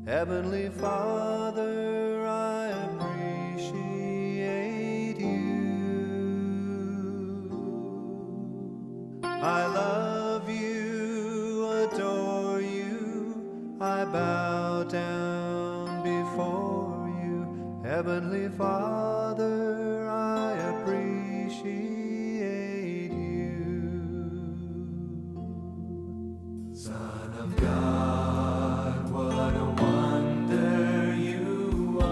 Heavenly Father, I appreciate you. I love you, adore you, I bow down before you. Heavenly Father, I appreciate you. Son of God, what a wonder you are.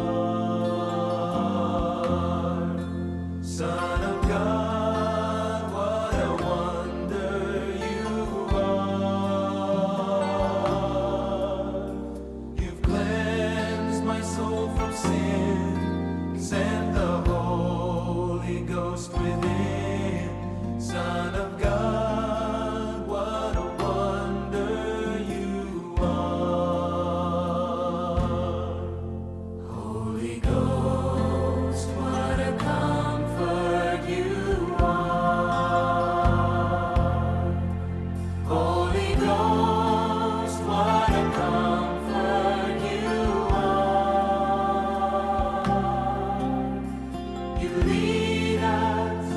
Son of God, what a wonder you are. You've cleansed my soul from sin, sent the Holy Ghost within. Son of God, what a wonder you are. Holy Ghost, what a comfort you are. Holy Ghost, what a comfort you are. You lead us,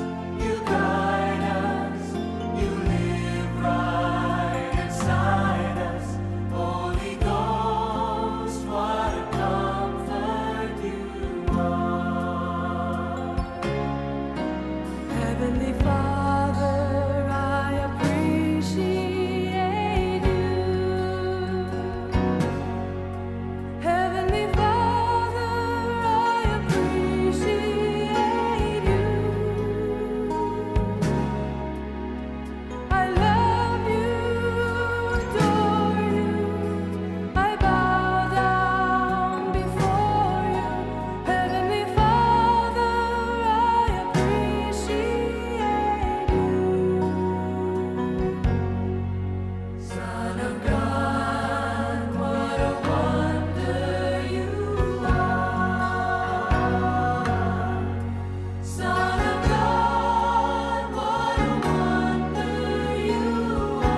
you guide us, you live right inside us. Holy Ghost, what a comfort you are. Heavenly Father, I appreciate you. Heavenly Father, I appreciate you. I love you, adore you. I bow down before you. Heavenly Father, I appreciate you. Son of God, what a wonder you are. Son of God, what a wonder you are.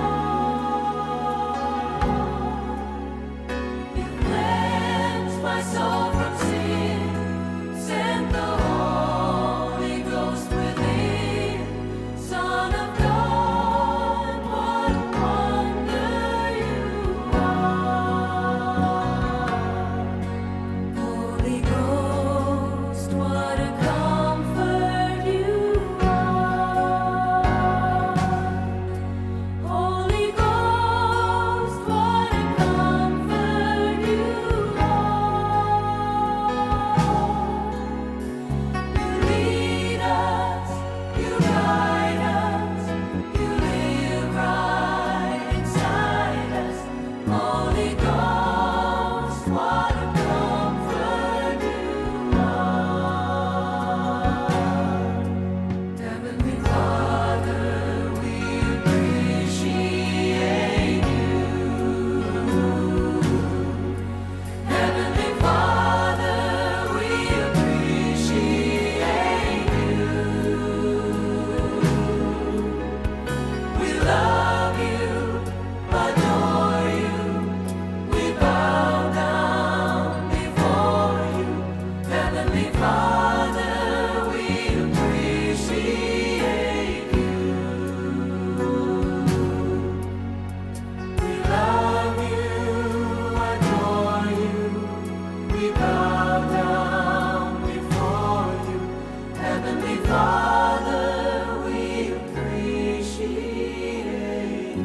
You cleansed my soul from sin, sent the Holy Ghost within. Son of God, what a wonder you are. Holy Ghost, what a comfort you are. Holy Ghost, what a comfort you are. You lead us, you guide us, you live right inside us. Holy Ghost, what a comfort you are. Heavenly Father, we appreciate you. Heavenly Father, we appreciate you. We love you, adore you. We bow down before you. Heavenly Father, we appreciate you. We love you, adore you. We bow down before you. Heavenly Father, we appreciate you.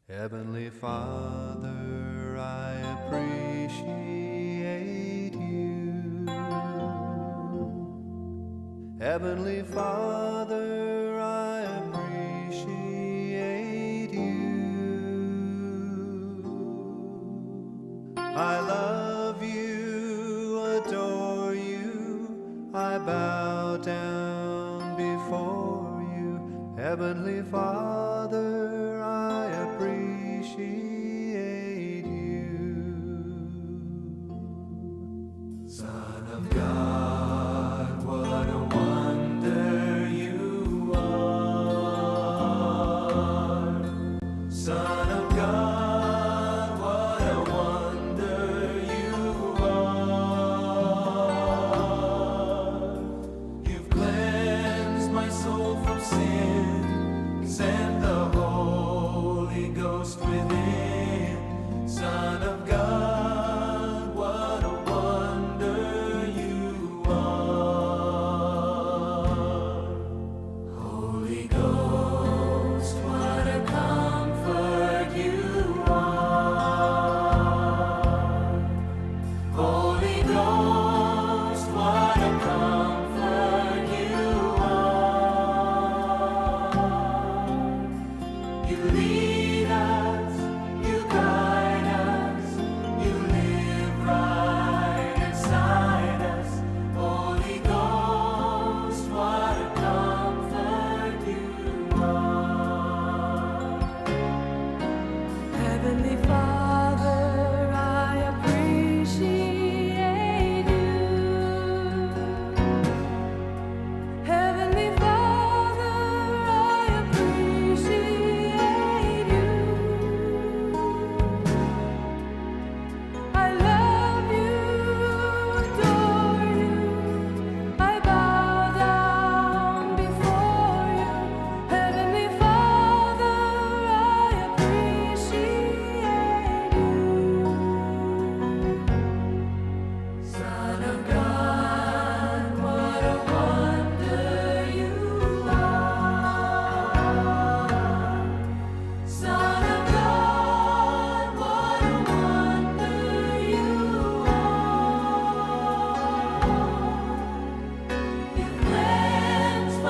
Heavenly Father, I appreciate you. Heavenly Father, I appreciate you. I love you, adore you, I bow down before you. Heavenly Father, I appreciate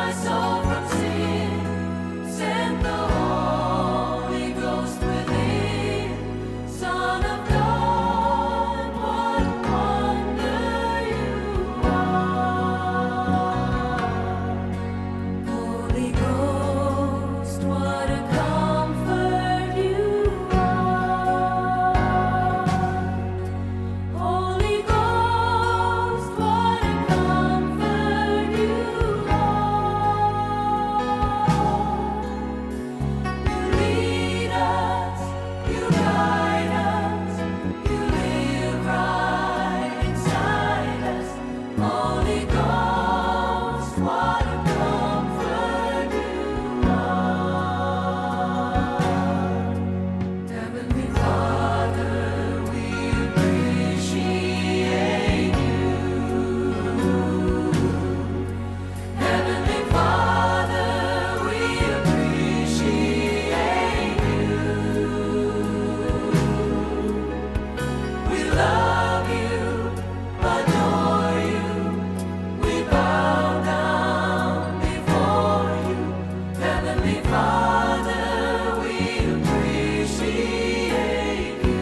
My soul from sin, sent the Holy Ghost within. Son of God, what a wonder you are. Holy Ghost, what a comfort you are. Holy Ghost, what a comfort you are. You lead us, you guide us, you live right inside us. Holy Ghost, what a comfort you are. Heavenly Father, we appreciate you. Heavenly Father, we appreciate you. We love you, adore you. We bow down before you. Heavenly Father, we appreciate you.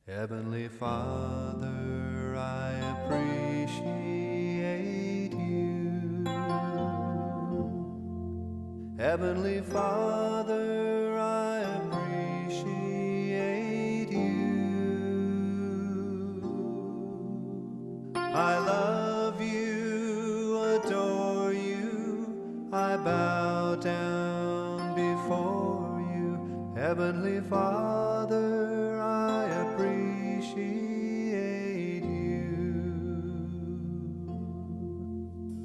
Heavenly Father, I appreciate you. Heavenly Father, I appreciate you. I love you, adore you, I bow down before you. Heavenly Father, I appreciate you.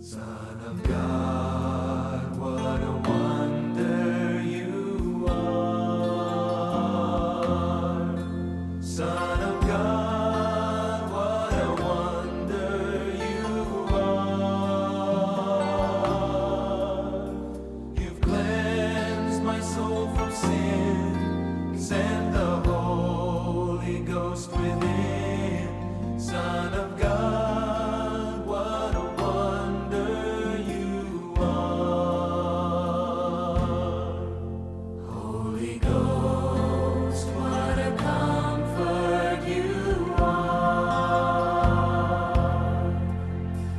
Son of God, what a wonder you are. Son of God, what a wonder you are. You've cleansed my soul from sin, sent the Holy Ghost within. Son of God, what a wonder you are. Holy Ghost, what a comfort you are.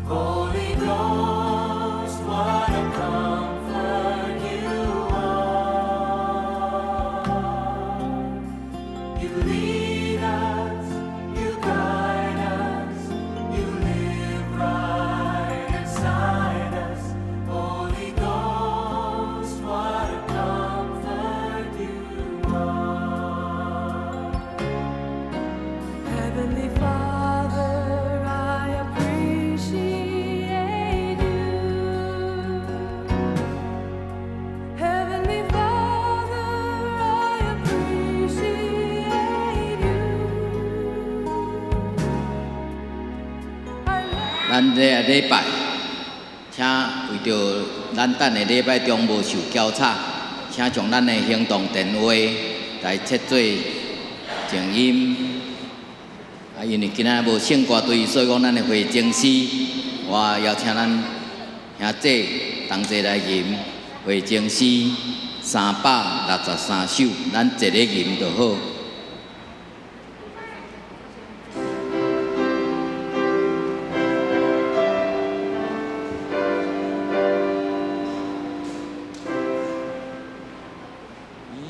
Holy Ghost, what a comfort you are. You lead us, you guide us, you live right inside us. Holy Ghost, what a comfort you are. Heavenly Father, I appreciate you. Heavenly Father, I appreciate you. I love 咱這个禮拜，請為著咱等下禮拜中無受攪吵，請將咱的行動電話來設做靜音。啊，因為今仔無聖歌隊，所以講咱的會鐘詩，我邀請咱兄弟同齊來吟會鐘詩363首，咱一个吟就好。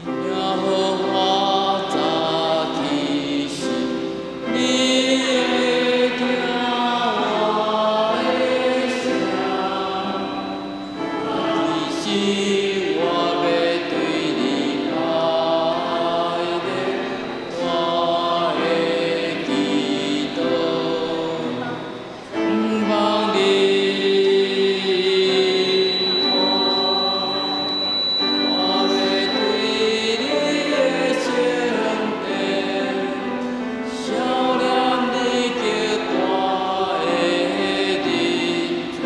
耶和華早起時，你會聽我的聲。其實我欲對你開的，我的祈禱，毋望你我。我欲對你的聖殿，想念你極大的仁慈。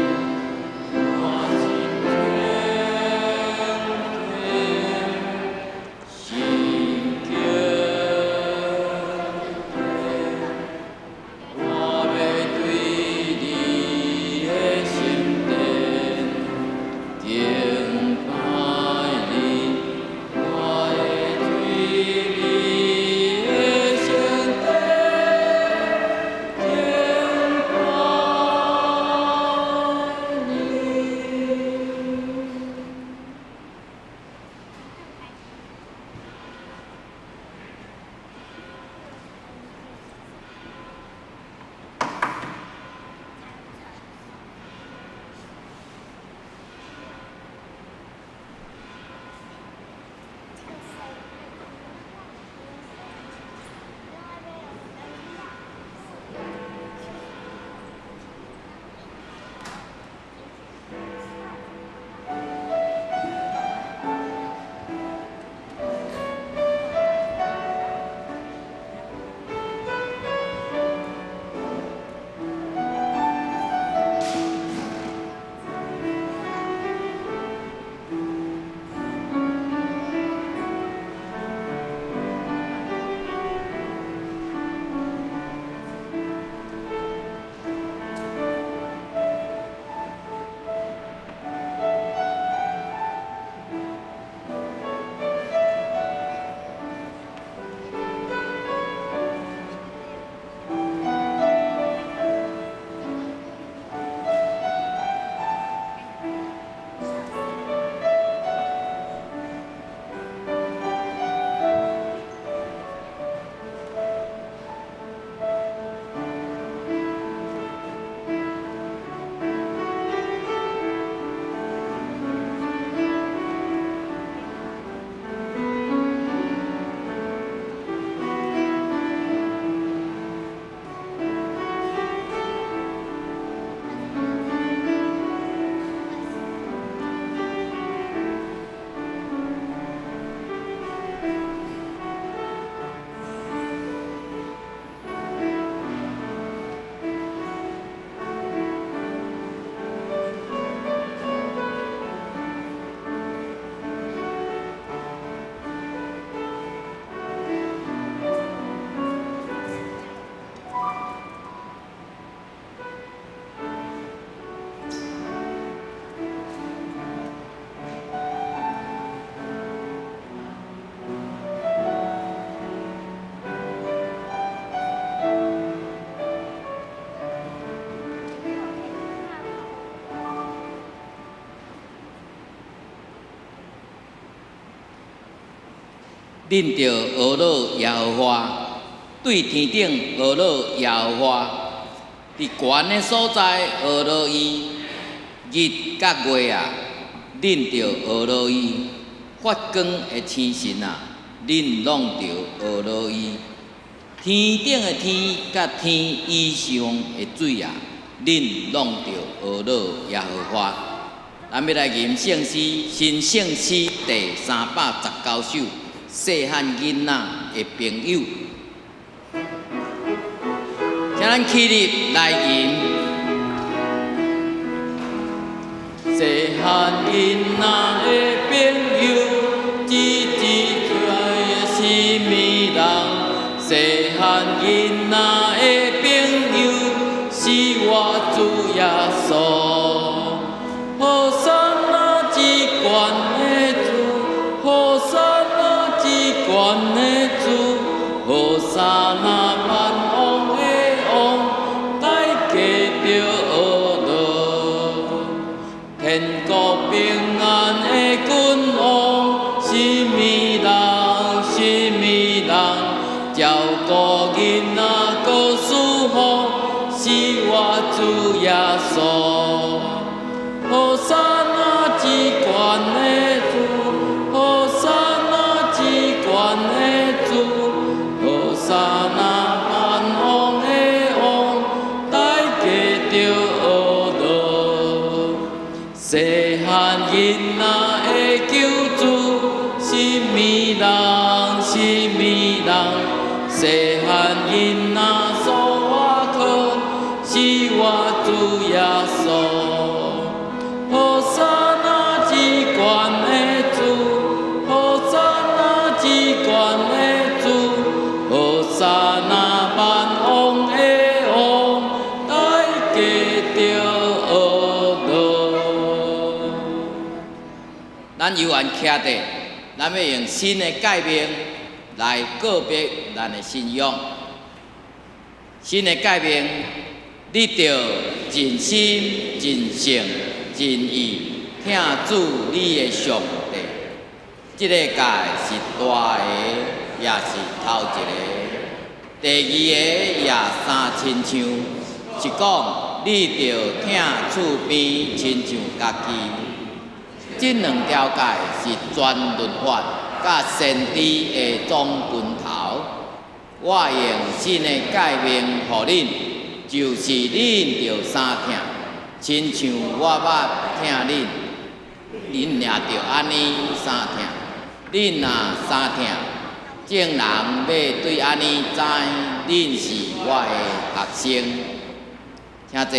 恁著呵咾耶和華，對天頂呵咾耶和華，佇懸的所在呵咾伊。日佮月啊，恁著呵咾伊；發光的星辰啊，恁攏著呵咾伊。天頂的天佮天以上的水啊，恁攏著呵咾耶和華。咱欲來吟聖詩，新聖詩第319首，細漢囡仔的朋友，請咱起立來吟。細漢囡仔的朋友，吱吱來啥物人？細漢囡仔的朋友，是我主耶穌。和散那至懸的主，和散那至懸的主，和散那萬王的王，大家著呵咾。天國平安的君王，啥物人？啥物人？照顧囡仔閣侍奉，是我主耶穌。和散那至懸的主，和散那至懸的主，和散那萬王的王，大家著呵咾。細漢囡仔的救主，啥物人？啥物人？細漢囡仔所倚靠，是我主耶穌。和散那至懸的主，和散那至懸的主，和散那萬王的王，大家著呵咾。咱猶原徛佇，咱欲用新的誡命來告別咱的信仰。新的誡命，你著盡心、盡性、盡意疼主你的上帝。這个誡是大的，也是頭一个。第二个也相親像，是講你著疼厝邊親像家己。這兩條誡是全律法佮先知的總根頭。我用新的誡命予恁，就是恁著相疼，親像我捌疼恁，恁也著按呢相疼。恁若相疼，眾人欲對按呢知，恁是我的學生。請坐。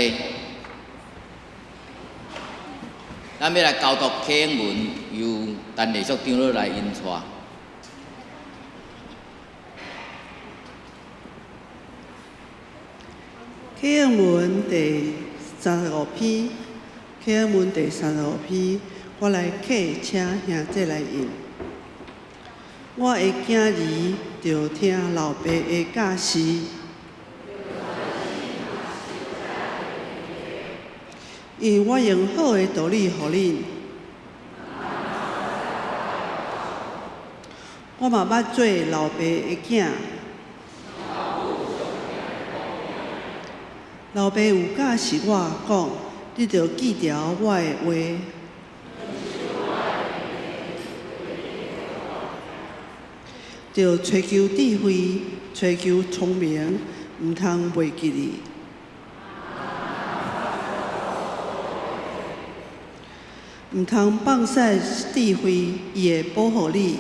咱欲來交讀啟應文，由陳麗淑長老來引帶。啟應文第35篇，啟應文第35篇，我來啟請兄弟來吟。我的囝兒著聽老爸的教示，因為我用好的道理予恁。我嘛捌做老爸的囝，老爸有教示我講，你著記牢我的話。著追求智慧，追求聰明，毋通袂記得。毋通放捨智慧，伊會保護你。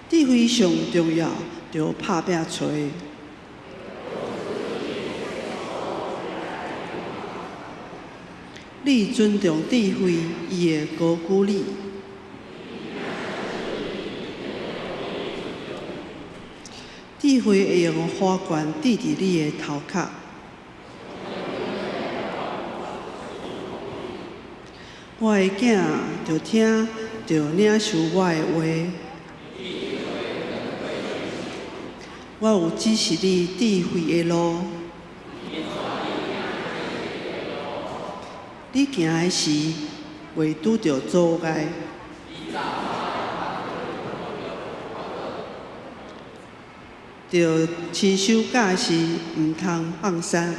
智慧上重要，著拍拚揣。你尊重智慧，伊會高舉你。智慧會用花冠戴佇你的頭殼。我的囝著聽，著領受我的話。我有指示你智慧的路。你行的時，袂拄著阻礙。著親手教示，毋通放散。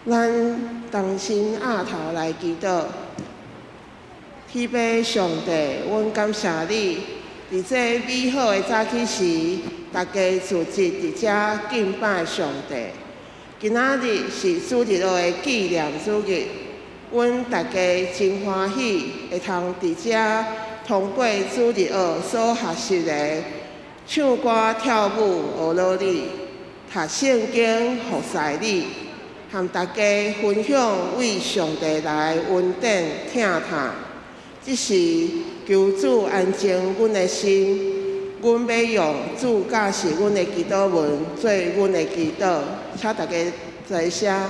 咱同心徼頭來祈禱。天父上帝，阮感謝你，佇這美好的早起時，大家聚集佇遮敬拜上帝。今仔日是主日學的紀念主日，阮大家真歡喜會通佇遮通過主日學所學習的唱歌跳舞學樂理、讀聖經服侍你，和大家分享為上帝來的恩典疼痛。這時求主安靜阮的心，阮欲用主教示阮的祈禱文做阮的祈禱，請大家齊聲。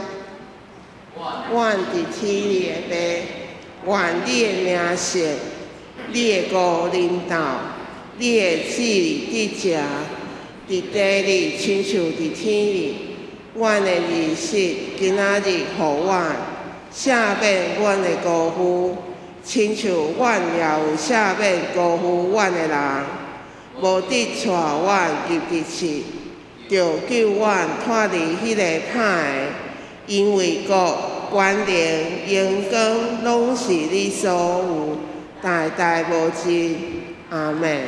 阮佇天裡的父，願你的名聖，你的國臨到，你的旨意得成，佇地裡親像佇天裡。阮的二食今仔日予阮，赦免阮的辜負，親像阮也有赦免辜負阮的人。無得帶阮入佇試，著救阮脫離彼个歹的，因為國、權能、榮光，攏是你所有，代代無盡。阿們。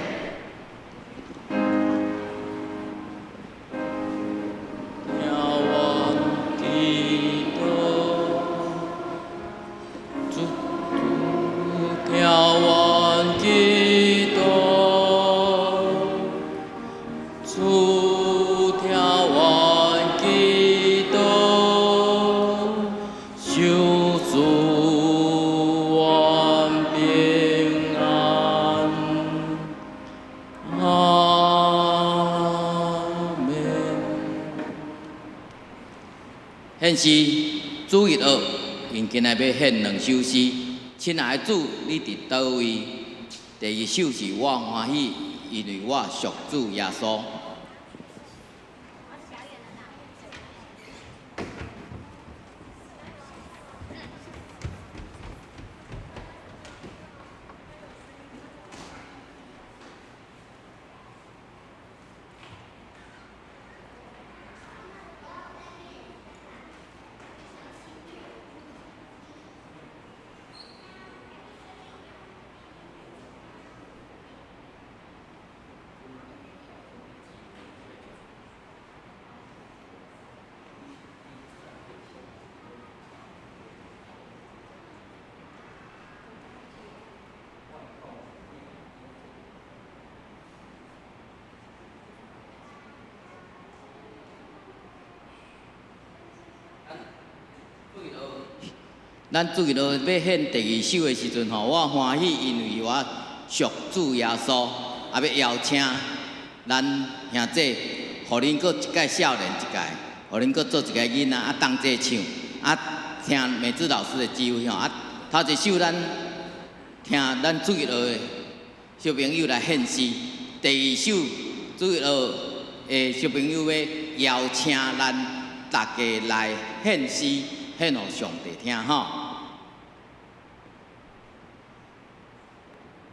聽阮祈禱，主聽阮祈禱，主聽阮祈禱，求主阮平安。阿們。獻詩主日學，𪜶今仔欲獻兩首詩。親愛的主，你佇佗位？第二首是我歡喜，因為我屬主耶穌。咱主日學欲獻第二首的時陣吼，我歡喜，因為我屬主耶穌，啊，欲邀請咱兄弟，予恁閣一屆少年一屆，予恁閣做一个囡仔啊，同齊唱，啊，聽美智老師的指揮吼，啊，頭一首咱聽咱主日學的小朋友來獻詩，第二首主日學的小朋友欲邀請咱大家來獻詩，獻予上帝聽吼。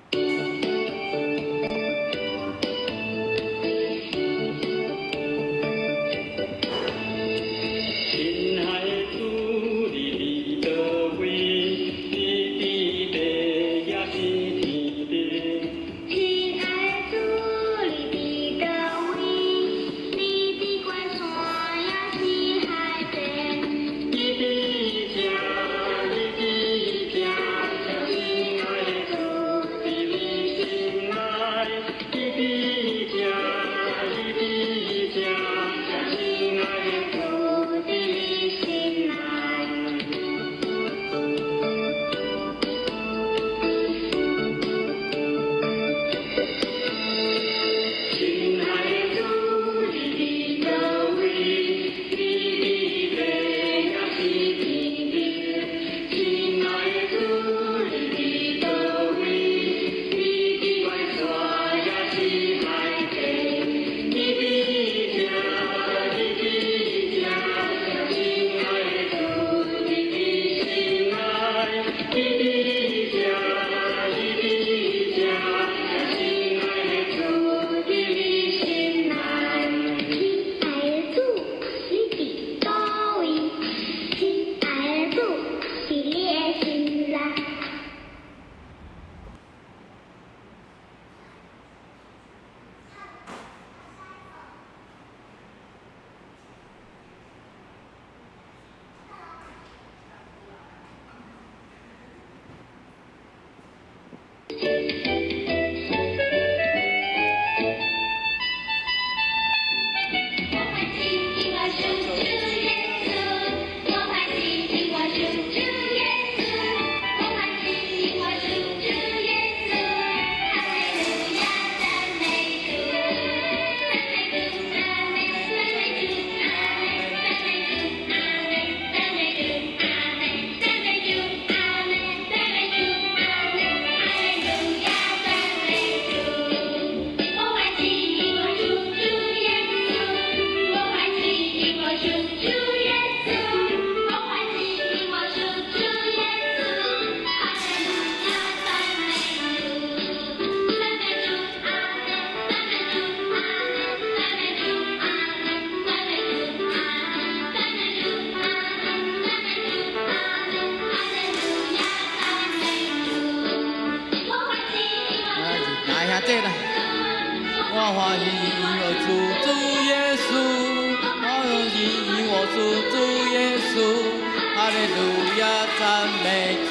親愛的主，你佇佗位？你佇地抑是天頂？親愛的主，你佇佗位？你佇高山抑是海邊？你佇這，齊來。我歡喜我主主耶穌，我歡喜我主主耶穌，哈利路亞讚美主，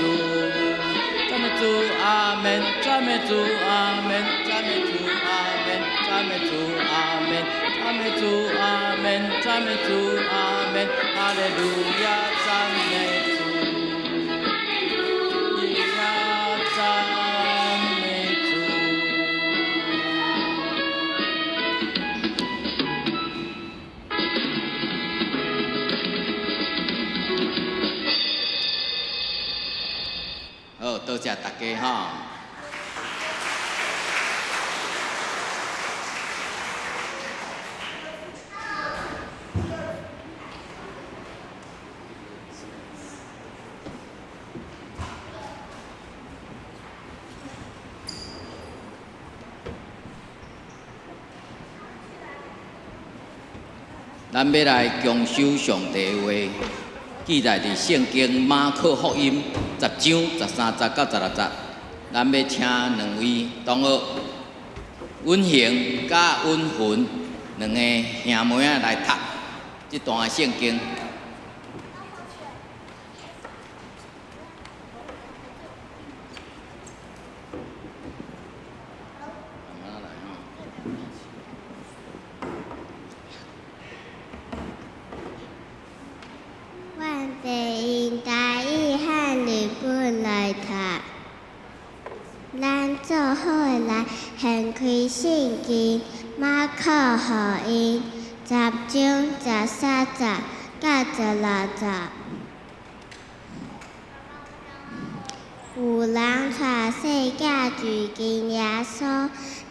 讚美主阿們，讚美主阿們，讚美主阿們，讚美主阿們，讚美主阿們，讚美主阿們，哈利路亞讚美主，亞讚美主。好，多謝大家哈。咱欲來共修上帝的話，記載佇聖經馬可福音10章13節到16節。咱欲請兩位同學允行佮允雲兩个兄妹仔來讀這段聖經。阮欲用台語和日文來讀。咱做伙來掀開聖經馬可福音10章13節到16節。有人帶細囝就近耶穌，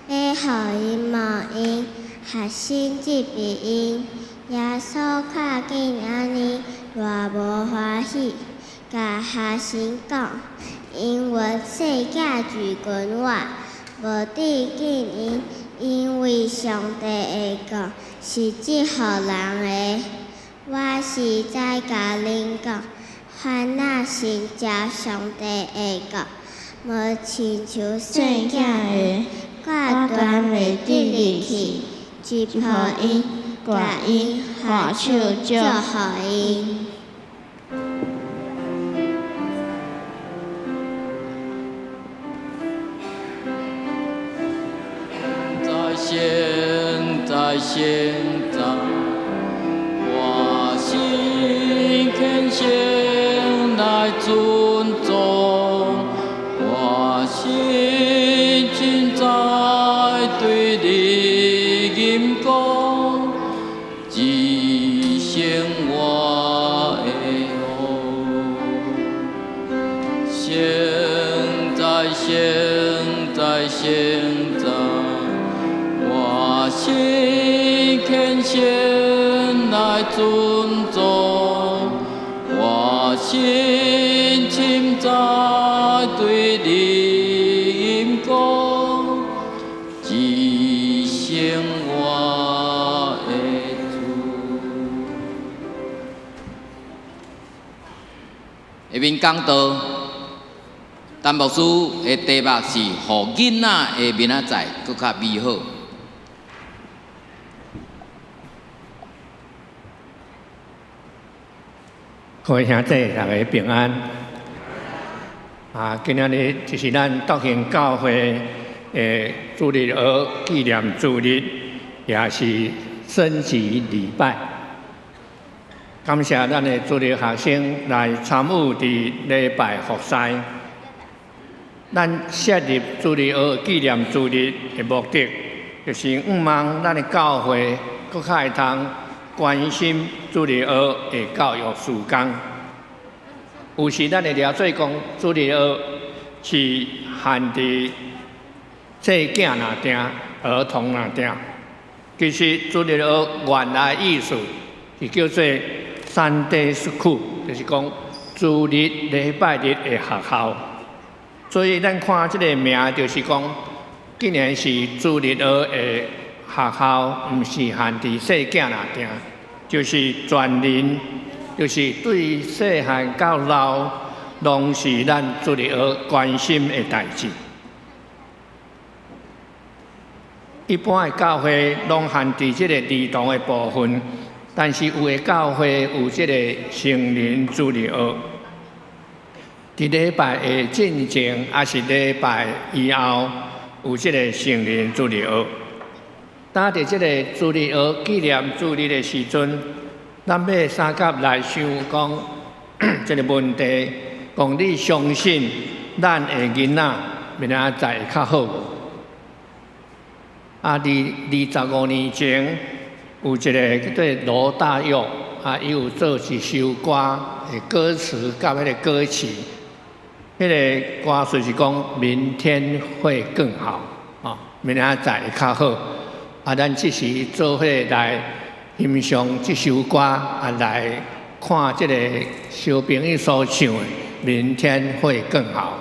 欲予伊摸𪜶，學生責備𪜶。耶穌看見按呢，偌無歡喜，共學生講：容允細囝就近我，無得禁𪜶，因為上帝的國是這號人的。我實在共恁講，凡若承接上帝的國，無親像細囝的，決斷袂得入去。就抱𪜶，共𪜶攜手祝福𪜶。在先，在先，在我心虔誠來尊重，我心凊彩對你吟講，一生我的王。現在，現在，現在，我心虔誠來尊重，我心凊彩對你吟講，一生我的主。下面講道，陳牧師的題目是予囡仔的明仔載閣較美好。各位兄弟，大家平安。啊，今仔日就是咱復興教會的主日學紀念主日，也是升旗禮拜。感謝咱的主日學生來參與佇禮拜服侍。咱設立主日學紀念主日的目的，就是向望咱的教會閣較會通關心主日學的教育事工。有時咱會掠做講主日學是限佇細囝爾定、兒童爾定。其實主日學原來意思是叫做 Sunday School，就是講主日禮拜日的學校。所以咱看這个名，就是講，既然是主日學的學校，毋是限佇細囝爾定，就是全人，就是對細漢到老，攏是咱主日學關心的代誌。一般的教會攏限佇這個兒童的部分，但是有的教會有這個成人主日學。佇禮拜的進前，抑是禮拜以後，有這個成人主日學。當佇這個主日學紀念主日的時陣，咱欲相佮來想講這個問題，講你相信咱的囡仔明仔載會較好無？啊，25年前有一个叫做羅大佑，啊，伊有做一首歌的歌詞佮彼个歌曲，彼个歌詞是講明天會更好，啊，明仔載會較好。啊，咱這時做伙來欣賞這首歌，啊，來看這個小朋友所唱的《明天會更好》。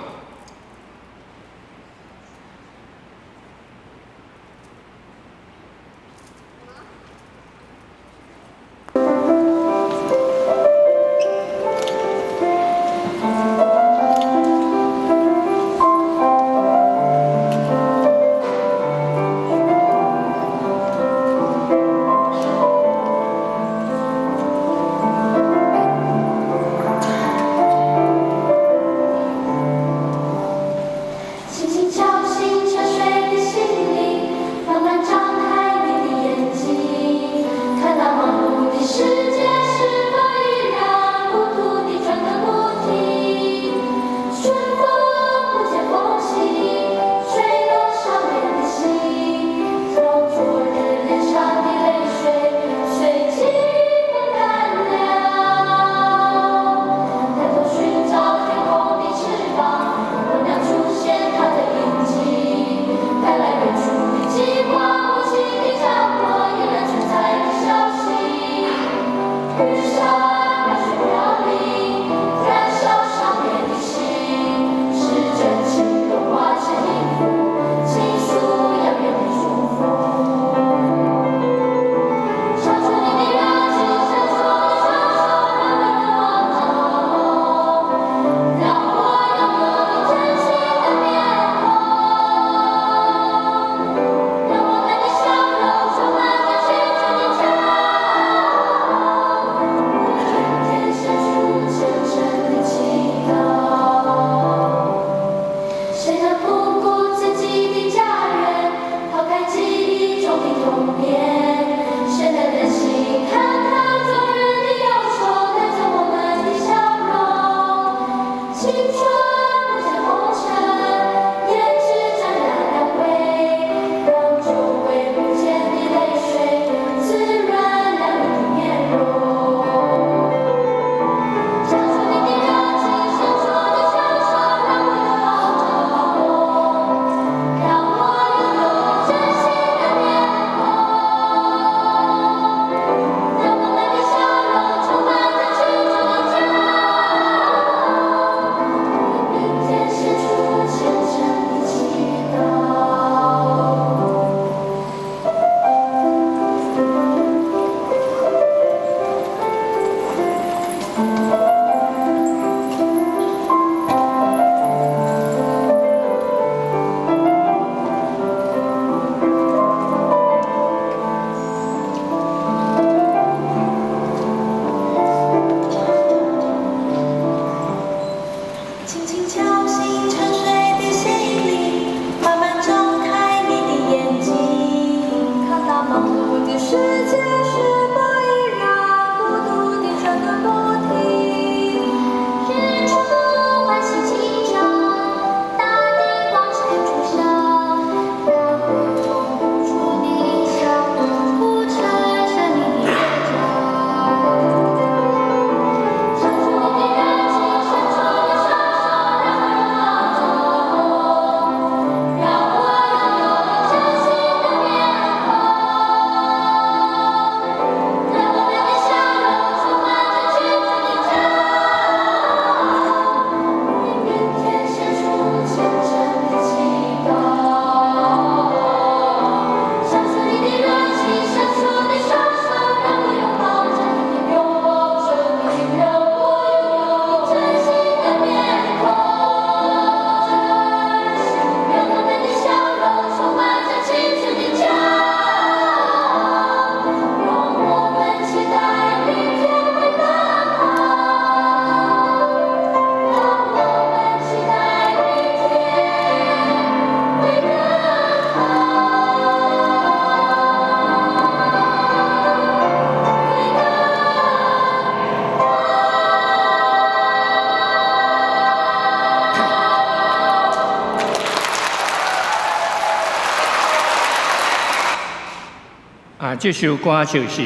這首歌就是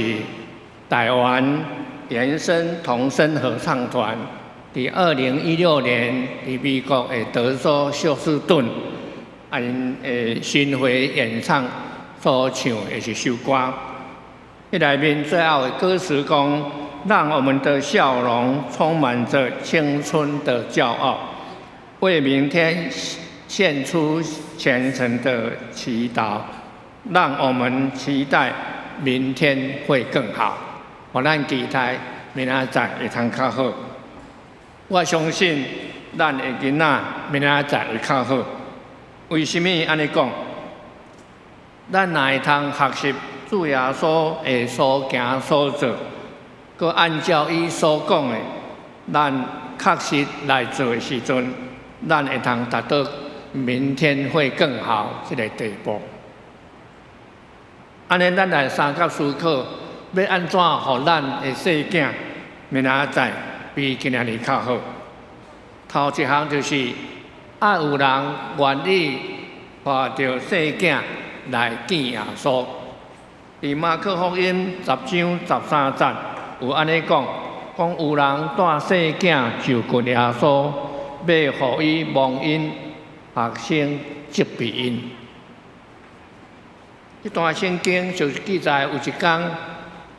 臺灣原聲童聲合唱團佇2016年佇美國的德州休斯頓，𪜶的巡迴演唱所唱的一首歌。彼內面最後的歌詞講：讓我們的笑容充滿著青春的驕傲，為明天獻出虔誠的祈禱，讓我們期待明天會更好。予咱期待明仔載會通較好。我相信咱的囡仔明仔載會較好。為什麼按呢講？咱若會通學習主耶穌的所行所做，閣按照伊所講的，咱確實來做的時陣，咱會通達到明天會更好這个地步。按呢，咱來相佮思考，欲按怎予咱的細囝明仔載比今仔日較好？頭一項就是愛有人願意帶著細囝來見耶穌。佇馬可福音10章13節有按呢講，講有人帶細囝就近耶穌，欲予伊蒙恩，學生責備𪜶。這段聖經就是記載有一工，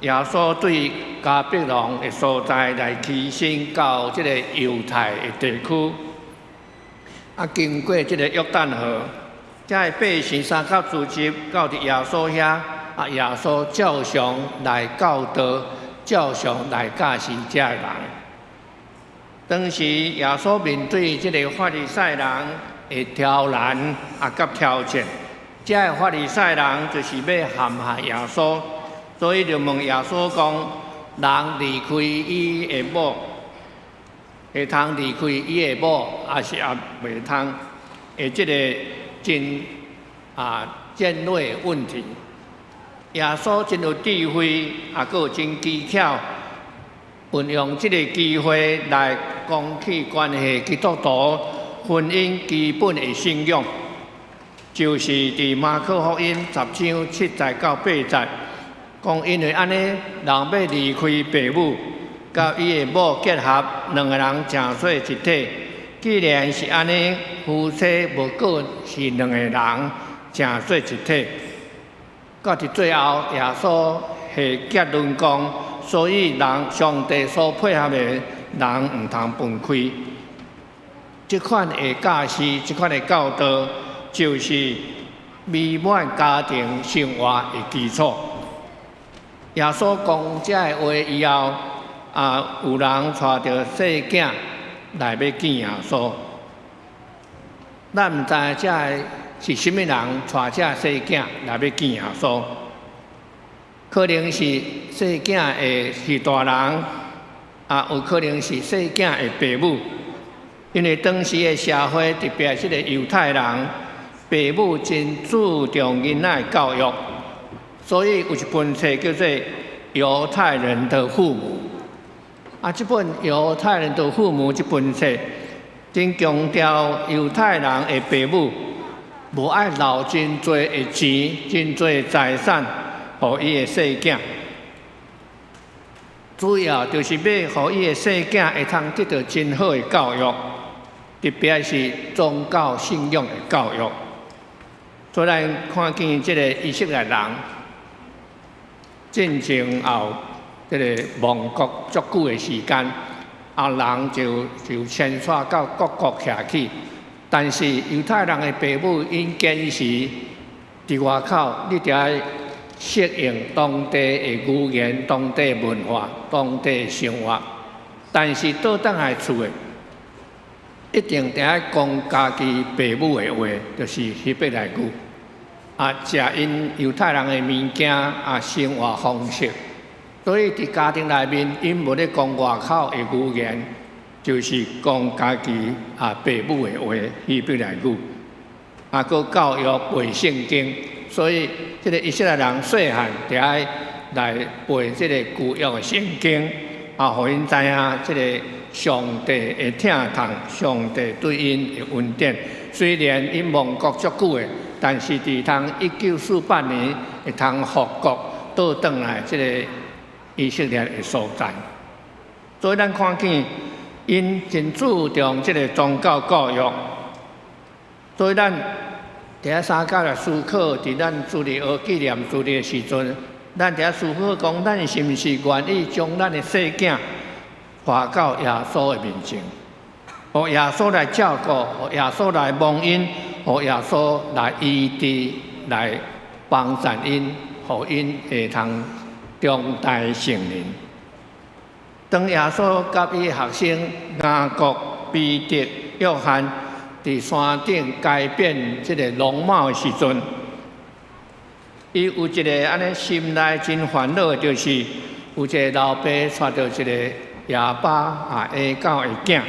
耶穌對迦百農的所在來起身到這个猶太的地區，啊，經過這个約旦河，遮的百姓相佮聚集到佇耶穌遐，啊，耶穌照常來教導，照常來教示遮的人。當時耶穌面對這个法利賽人的刁難啊，佮挑戰。遮的法利賽人就是欲陷害耶穌，所以就問耶穌講：人離開伊的某，會通離開伊的某，抑是也袂通？的這个真尖銳的問題。耶穌真有智慧，也閣有真機巧，運用這个機會來講起關係基督徒婚姻基本的信仰。就是佇馬可福音10章7節到8節，講因為按呢，人欲離開爸母，佮伊的某結合，兩个人成做一體。既然是按呢，夫妻無閣是兩个人，成做一體。到佇最後，耶穌下結論講，所以人上帝所配合的，人毋通分開。這款的教示，這款的教導，就是美滿家庭生活的基礎。耶穌講這个話以後，啊，有人帶著細囝來欲見耶穌。咱毋知這个是啥物人帶這細囝來欲見耶穌，可能是細囝的序大人，啊，有可能是細囝的爸母。因為當時的社會，特別是這个猶太人，爸母真注重囡仔的教育，所以有一本冊叫做《猶太人的父母》。啊，這本《猶太人的父母》這本冊，真強調猶太人的爸母無愛留真濟的錢、真濟的財產，予伊的細囝。主要就是欲予伊的細囝會通得到真好的教育，特別是宗教信仰的教育。所以咱看見這个以色列人，進前也有這个亡國足久的時間，啊，人就遷徙到各國遐去。但是猶太人的爸母𪜶堅持佇外口，你著愛適應當地的語言、當地文化、當地的生活。但是倒轉來厝的，一定著愛講家己爸母的話，就是希伯來語。啊，食𪜶猶太人的物件，啊，生活方式。所以佇家庭內面，𪜶無咧講外口的語言，就是講家己啊爸母的話，希伯來語。啊，閣教育背聖經，所以這个以色列人細漢就愛來背這个舊約的聖經，啊，予𪜶知影這个上帝的疼痛，上帝對𪜶的恩典。雖然𪜶亡國足久的，但是佇通1948年會通復國，倒轉來這个以色列的所在。所以咱看見𪜶真注重這个宗教教育。所以咱佇遐三工來思考，佇咱主日學紀念主日的時陣，咱佇遐思考講，咱是毋是願意將咱的細囝帶到耶穌的面前，予耶穌來照顧，予耶穌來蒙恩，予耶穌來醫治，來幫贊𪜶，予𪜶會通長大成人。當耶穌佮伊學生雅各、彼得、約翰佇山頂改變這个容貌的時陣，伊有一个按呢心內真煩惱的，就是有一个老爸帶著一个啞巴啊啞狗的囝，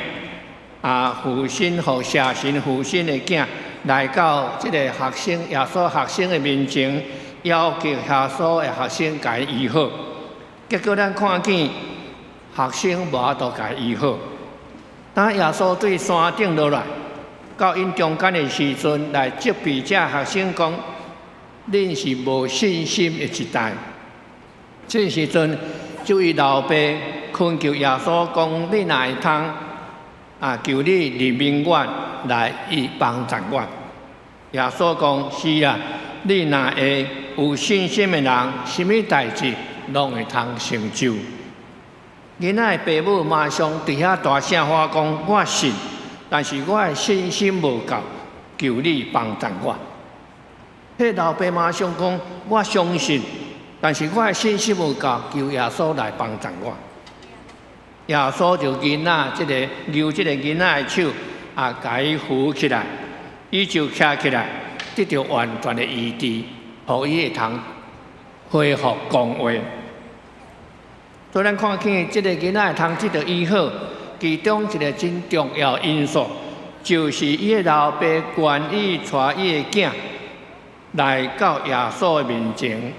啊附身予邪神附身的囝來到這个學生耶穌學生的面前，要求耶穌的學生共伊醫好。結果咱看見學生無法度共伊醫好。當耶穌對山頂落來，到𪜶中間的時陣，來責備這學生講：恁是無信心的一代。這時陣，這位老爸懇求耶穌講：你若會通啊，求你憐憫我，來伊幫助我。耶穌講：是啊，你若會有信心的人，啥物代誌攏會通成就。囡仔的爸母馬上佇遐大聲喊講：我信，但是我的信心無夠，求你幫助我。彼老爸馬上講：我相信，但是我的信心無夠，求耶穌來幫助我。耶穌就囡仔這个揪這个囡仔的手，啊，共伊扶起來，伊就徛起來，得著完全的醫治，予伊會通恢復講話。所以咱看見這个囡仔會通得著醫好，其中一个真重要因素，就是伊的老爸願意帶伊的囝來到耶穌的面前，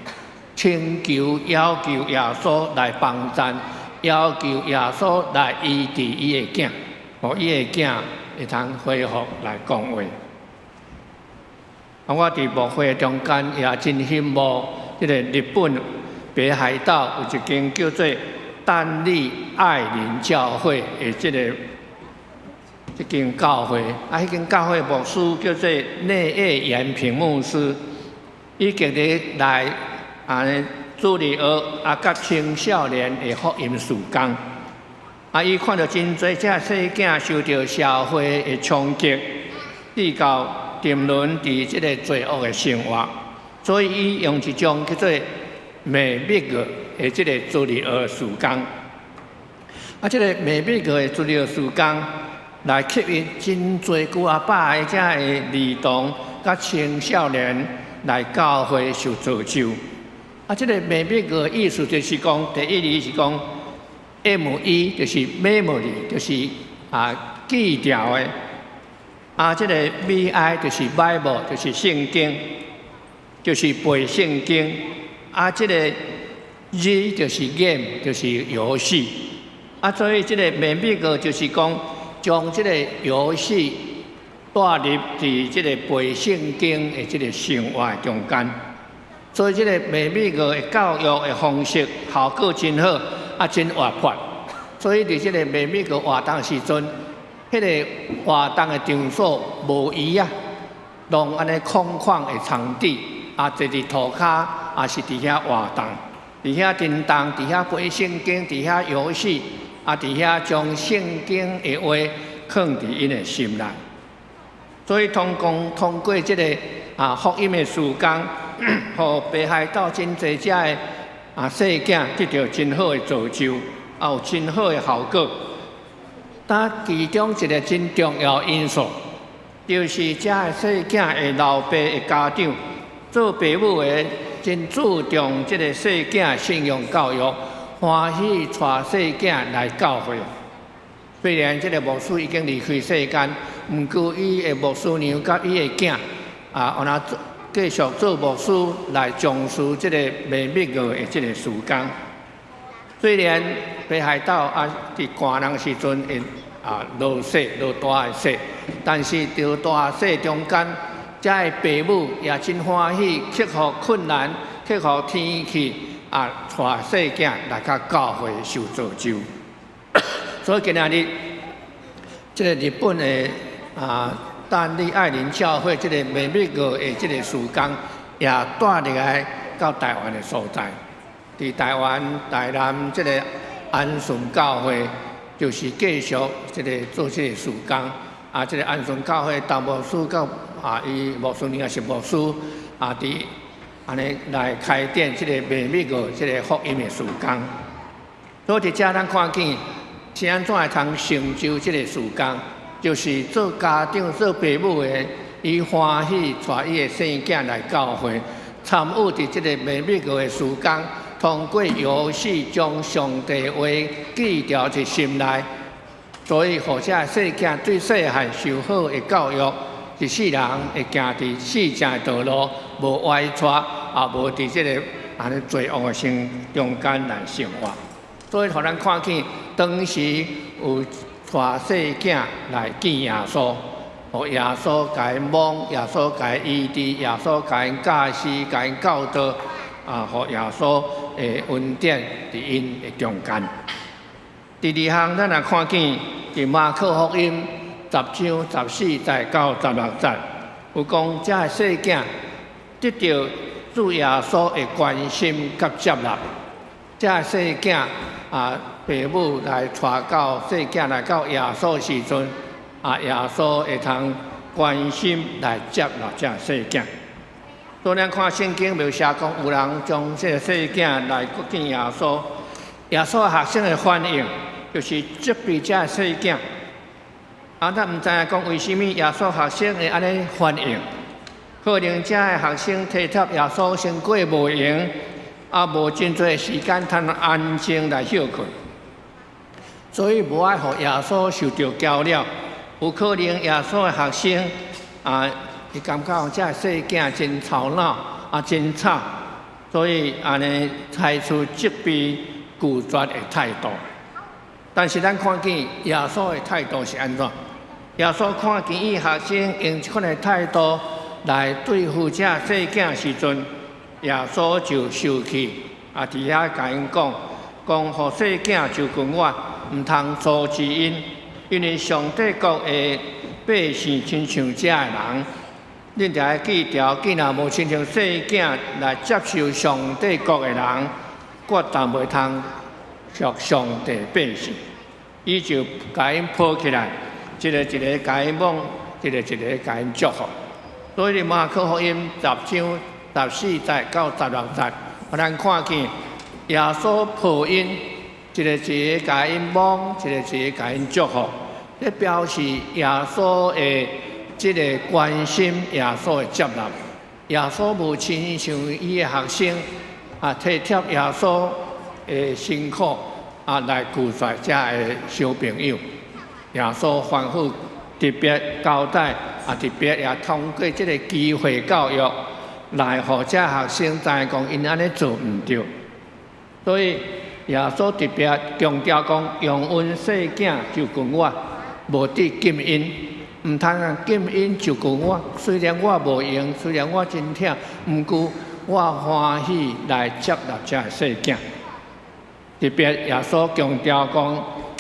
請求要求耶穌來幫贊，要求耶穌來醫治伊的囝，予伊的囝會通恢復來講話。啊，我佇牧會中間也真羨慕這个日本北海道有一間叫做淡麗愛鄰教會的這个這間教會，啊，彼間教會牧師叫做內野延平牧師，伊極力來按呢主日學啊，佮青少年的福音事工，啊，伊看著真濟這細囝受著社會的衝擊，至到沉淪佇這个罪惡的生活，所以伊用一種叫做美蜜月的這个主日學事工，啊，這个美蜜月的主日學事工來吸引真濟幾仔百个這个兒童佮青少年來教會受造就。啊，這个美蜜月的意思就是講，第一字是講 M E，就是 memory，就是啊記牢的。啊，這个 B I 就是 Bible，就是聖經，就是背聖經。啊，這个 G 就是 game，就是遊戲。啊，所以這个美蜜月就是講，將這个遊戲帶入佇這个背聖經的這个生活中間。所以這个美蜜月的教育的方式效果真好，啊，真活潑。所以佇這个美蜜月活動時陣，彼个活動的場所無椅仔，攏按呢空曠的場地，啊，坐佇塗跤，也是佇遐活動，佇遐叮當，佇遐背聖經，佇遐遊戲，啊，佇遐將聖經的話囥佇𪜶的心內。所以通過這个啊福音的事工，予北海道真濟遮的啊細囝得著真好的造就，啊有真好的效果。但其中一个真重要因素，就是遮的細囝的老爸的家長做爸母的真注重這个細囝信仰教育，歡喜帶細囝來教會。雖然這个牧師已經離開世間，毋過伊的牧師娘佮伊的囝啊，予若做繼續做牧師來從事這个美蜜月的這个事工。雖然北海道啊，佇寒冷時陣會啊落雪，落大的雪，但是佇大雪中間，遮的爸母也真歡喜，克服困難，克服天氣，啊，帶細囝來到教會受造就。所以今仔日，這个日本的但利愛鄰教會這个秘密號的這个事工，也帶入來到台灣的所在。佇台灣台南這个安順教會，就是繼續這个做這个事工。這个安順教會陳牧師佮伊牧師娘也是牧師，佇按呢來開展這個秘密號這个福音的事工。所以佇遮咱看見是按怎會通成就這个事工，就是做家長、做爸母的，伊歡喜帶伊的細囝來教會，參與佇這個秘密號的事工，通過遊戲將上帝話記牢佇心內，所以予這細囝對細漢受好的教育，一世人會行佇四正的道路，無歪跩，也無佇這个按呢罪惡的生中間來生活。所以，予咱看見當時有帶細囝來見耶穌，予耶穌共𪜶摸，耶穌共𪜶醫治，耶穌共𪜶教示，共𪜶教導，予耶穌的恩典佇𪜶的中間。第二項，咱若看見佇馬可福音10章14節到16節，有講這个細囝得著主耶穌的關心佮接納，這个細囝爸母來帶到細囝來到耶穌時陣，耶穌會通關心來接納這个細囝。所以咱看聖經描寫講，有人將這个細囝來見耶穌，耶穌學生的反應就是責備這个細囝。咱毋知影講為啥物耶穌學生會按呢反應？可能這个學生體貼耶穌先過無閒，無真濟時間通安靜來歇睏，所以無愛予耶穌受著攪擾。有可能耶穌的學生伊感覺這个細囝真吵鬧，真吵，所以按呢採取責備、拒絕的態度。但是咱看見耶穌的態度是按怎？耶穌看見伊學生用這款的態度來對付這細囝時陣，耶穌就生氣，佇遐共𪜶講，講予細囝就近我，毋通阻止𪜶，因為上帝國的百姓親像這的人。恁著愛記牢，既若無親像細囝來接受上帝國的人，決定袂通屬上帝百姓。伊就共𪜶抱起來，一个一个共𪜶摸，一个一个共𪜶祝福。所以馬可福音10章14節到16節，予咱看見耶穌抱𪜶，一个一个共𪜶摸，一个一個共𪜶祝福，這表示耶穌的這个關心，耶穌的接納。耶穌無親像伊的學生體貼耶穌的辛苦來拒絕這个小朋友。耶穌吩咐特別交代，特別也通過這个機會教育，來予這學生知影講𪜶按呢做毋對。所以耶穌特別強調講，容允細囝就近我，無得禁𪜶，毋通禁𪜶就近我。雖然我無閒，雖然我真忝，毋過我歡喜來接納這細囝。特別耶穌強調講，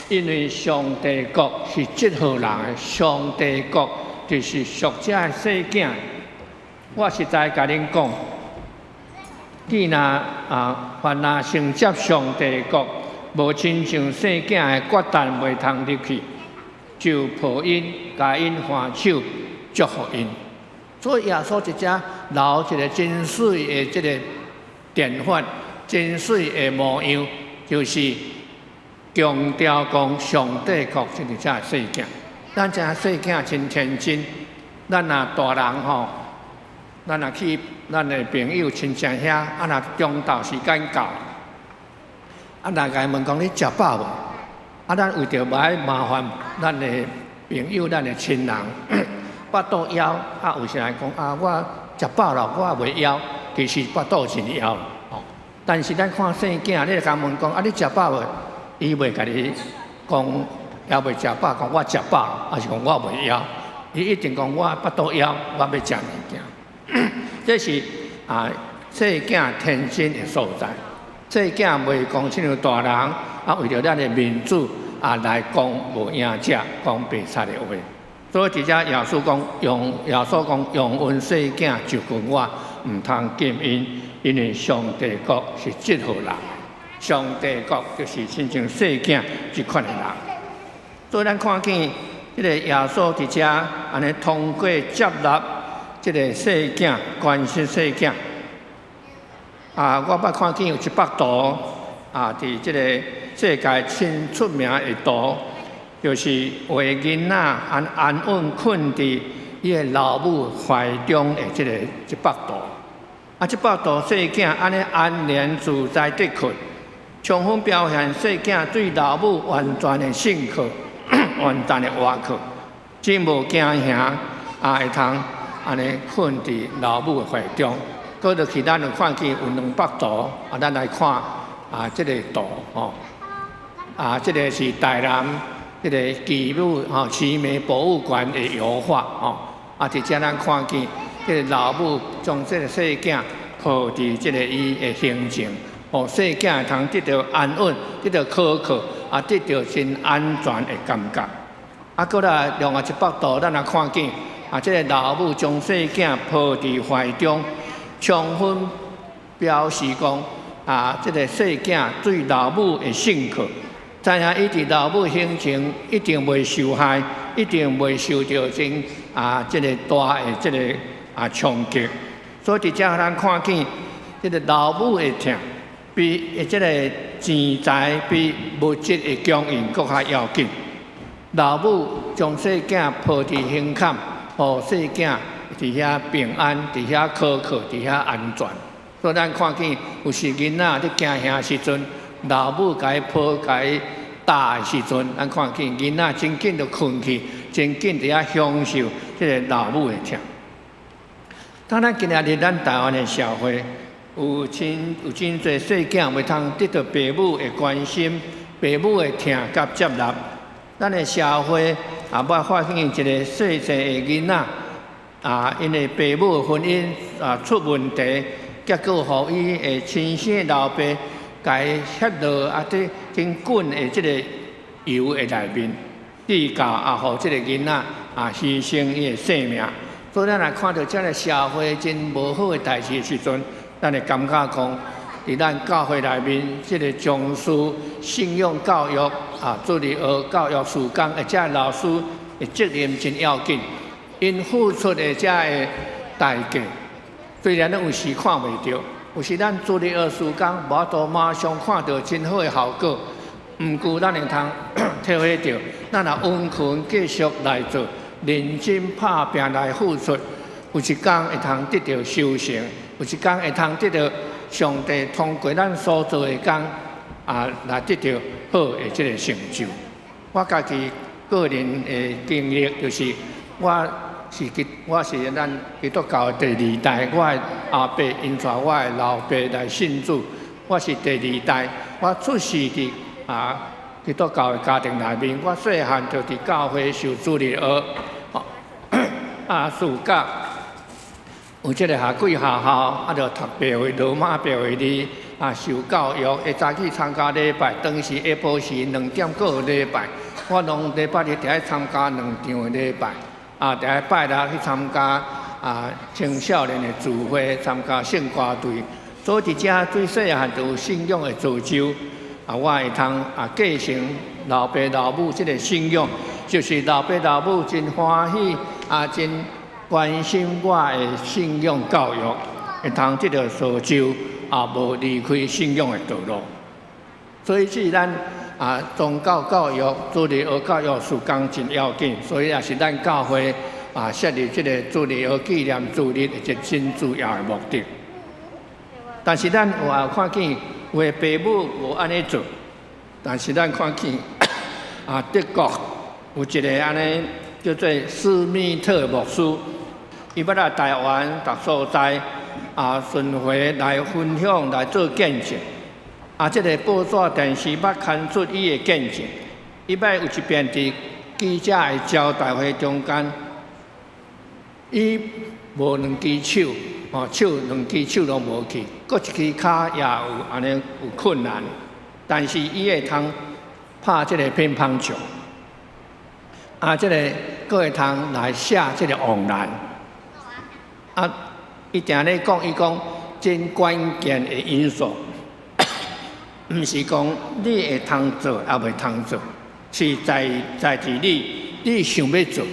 因為上帝國是這號人的，上帝國就是屬這細囝。我實在共恁講，既若凡若承接上帝國，無親像細囝的，決斷袂通入去，就抱𪜶，共𪜶牽手，祝福𪜶。所以耶穌佇遮留一个真媠的這个典範，真媠的模樣，就是強調講上帝國就是這細囝。咱這細囝真天真，咱若大人吼，咱若去咱的朋友親戚遐，若中晝時間到，若共伊問講你食飽無？咱為著無愛麻煩咱的朋友、咱的親人，腹肚枵，有時來講我食飽了，我袂枵，其實腹肚真枵吼。但是咱看細囝，你共問講你食飽無？伊袂共你講，猶未食飽，講我食飽，抑是講我袂枵？伊一定講我腹肚枵，我欲食物件。這是細囝天真的所在。細囝袂講親像大人，啊，為著咱的面子啊來講無影者，講白賊的話。所以佇遮耶穌講，容耶穌講，容阮細囝就近我，毋通禁𪜶，因為上帝國是這號人。上帝國就是親像細囝這款的人。所以咱看見這個耶穌佇遮按呢通過接納這個細囝，關心細囝。啊，我捌看見有一幅圖，啊，佇這個世界真出名的圖，就是畫囡仔按安穩睏佇伊的老母懷中的這個一幅圖。啊，這幅圖細囝按呢安然自在地睏，充分表現細囝對老母完全的信靠，完全的倚靠，真無驚嚇，啊，會通按呢睏佇老母的懷中。閣落去，咱有看見有兩幅圖，啊，咱來看啊，這個圖吼，啊，這個是台南這個奇武吼奇美博物館的油畫吼，啊，佇遮咱看見這個老母將這個細囝抱佇這個伊的胸前，予細囝會通得著安穩，得著可靠，啊，得著真安全的感覺。啊，閣來另外一幅圖，咱來看見啊，這個老母將細囝抱佇懷中，充分表示講啊，這個細囝對老母的信靠，知影伊佇老母胸前一定袂受害，一定袂受著真啊這個大的這個啊衝擊。所以佇遮咱看見這個老母的疼，比這個錢財比物質的供應閣較要緊。老母將細囝抱佇胸坎，予細囝佇遐平安，佇遐可靠，佇遐安全。所以咱看見有時囡仔佇驚嚇時陣，老母共伊抱、共伊搭的時陣，咱看見囡仔真緊就睏去，真緊佇遐享受這個老母的疼。當咱今仔日咱台灣的社會，有真濟細囝袂通得著爸母的關心、爸母的疼佮接納。咱的社會也捌發生一個細細的囡仔，啊，𪜶的爸母的婚姻啊出問題，結果予伊的親生老爸共伊煕落啊，這真滾的這個油的內面，至到啊，予這個囡仔啊犧牲伊的性命。所以咱若看著這个社會真無好的代誌的時陣，咱會感覺講，佇咱教會內面，這個從事信仰教育啊，主日學教育事工的這老師的責任真要緊，𪜶付出的這个代價，雖然咱有時看袂著，有時咱主日學事工無法度馬上看著真好的效果，毋過咱會通體會著，咱若溫勤繼續來做，認真拍拚來付出，有一工會通得著收成，有一工會通得著上帝通過咱所做的工啊，來得著好的這个成就。我家己個人的經歷就是，我是咱基督教的第二代，我的阿伯𪜶帶我的老爸來信主，我是第二代，我出世佇啊基督教的家庭內面，我細漢就佇教會受主日學，啊，暑假有這個夏季學校，啊，就讀白話羅馬白話字，啊，受教育，會早起參加禮拜，當時下晡時2點閣有禮拜，我攏禮拜日著愛參加兩場的禮拜，啊，著愛拜六去參加啊青少年的聚會，參加聖歌隊，所以佇遮對細漢就有信仰的造就，啊，我會通啊繼承老爸老母這個信仰，就是老爸老母真歡喜啊，真關心我的信仰教育，會通得著造就，啊，無離開信仰的道路。所以這是咱啊宗教教育、主日學教育事工真要緊，所以也是咱教會啊設立這個主日學紀念主日的一個真主要的目的。但是咱有也看見有的爸母無按呢做，但是咱看見啊德國有一個按呢叫做斯密特牧師，伊捌來台灣逐所在啊巡迴來分享來做見證。啊，這個報紙電視捌刊出伊的見證。伊捌有一遍佇記者的招待會中間，伊無兩支手，哦，手兩支手攏無去，閣一支跤也有按呢有困難，但是伊會通拍這個乒乓球，啊，這個閣會通來寫這個網欄。啊，伊定咧講，伊講真關鍵的因素，毋是講你會通做，抑袂通做，是在佇你，你想欲做。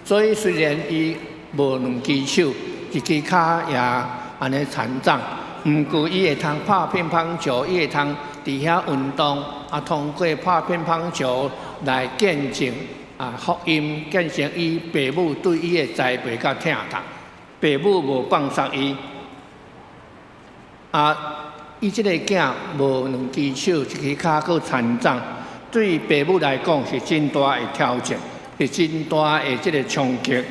所以雖然伊無兩支手，一支跤也按呢殘障，毋過伊會通拍乒乓球，伊會通佇遐運動，啊，通過拍乒乓球來見證啊福音，見證伊爸母對伊的栽培佮疼痛。爸母無放捒伊，啊，伊這個囝無兩支手，一支跤閣殘障，對爸母來講是真大的挑戰，是真大的這個衝擊。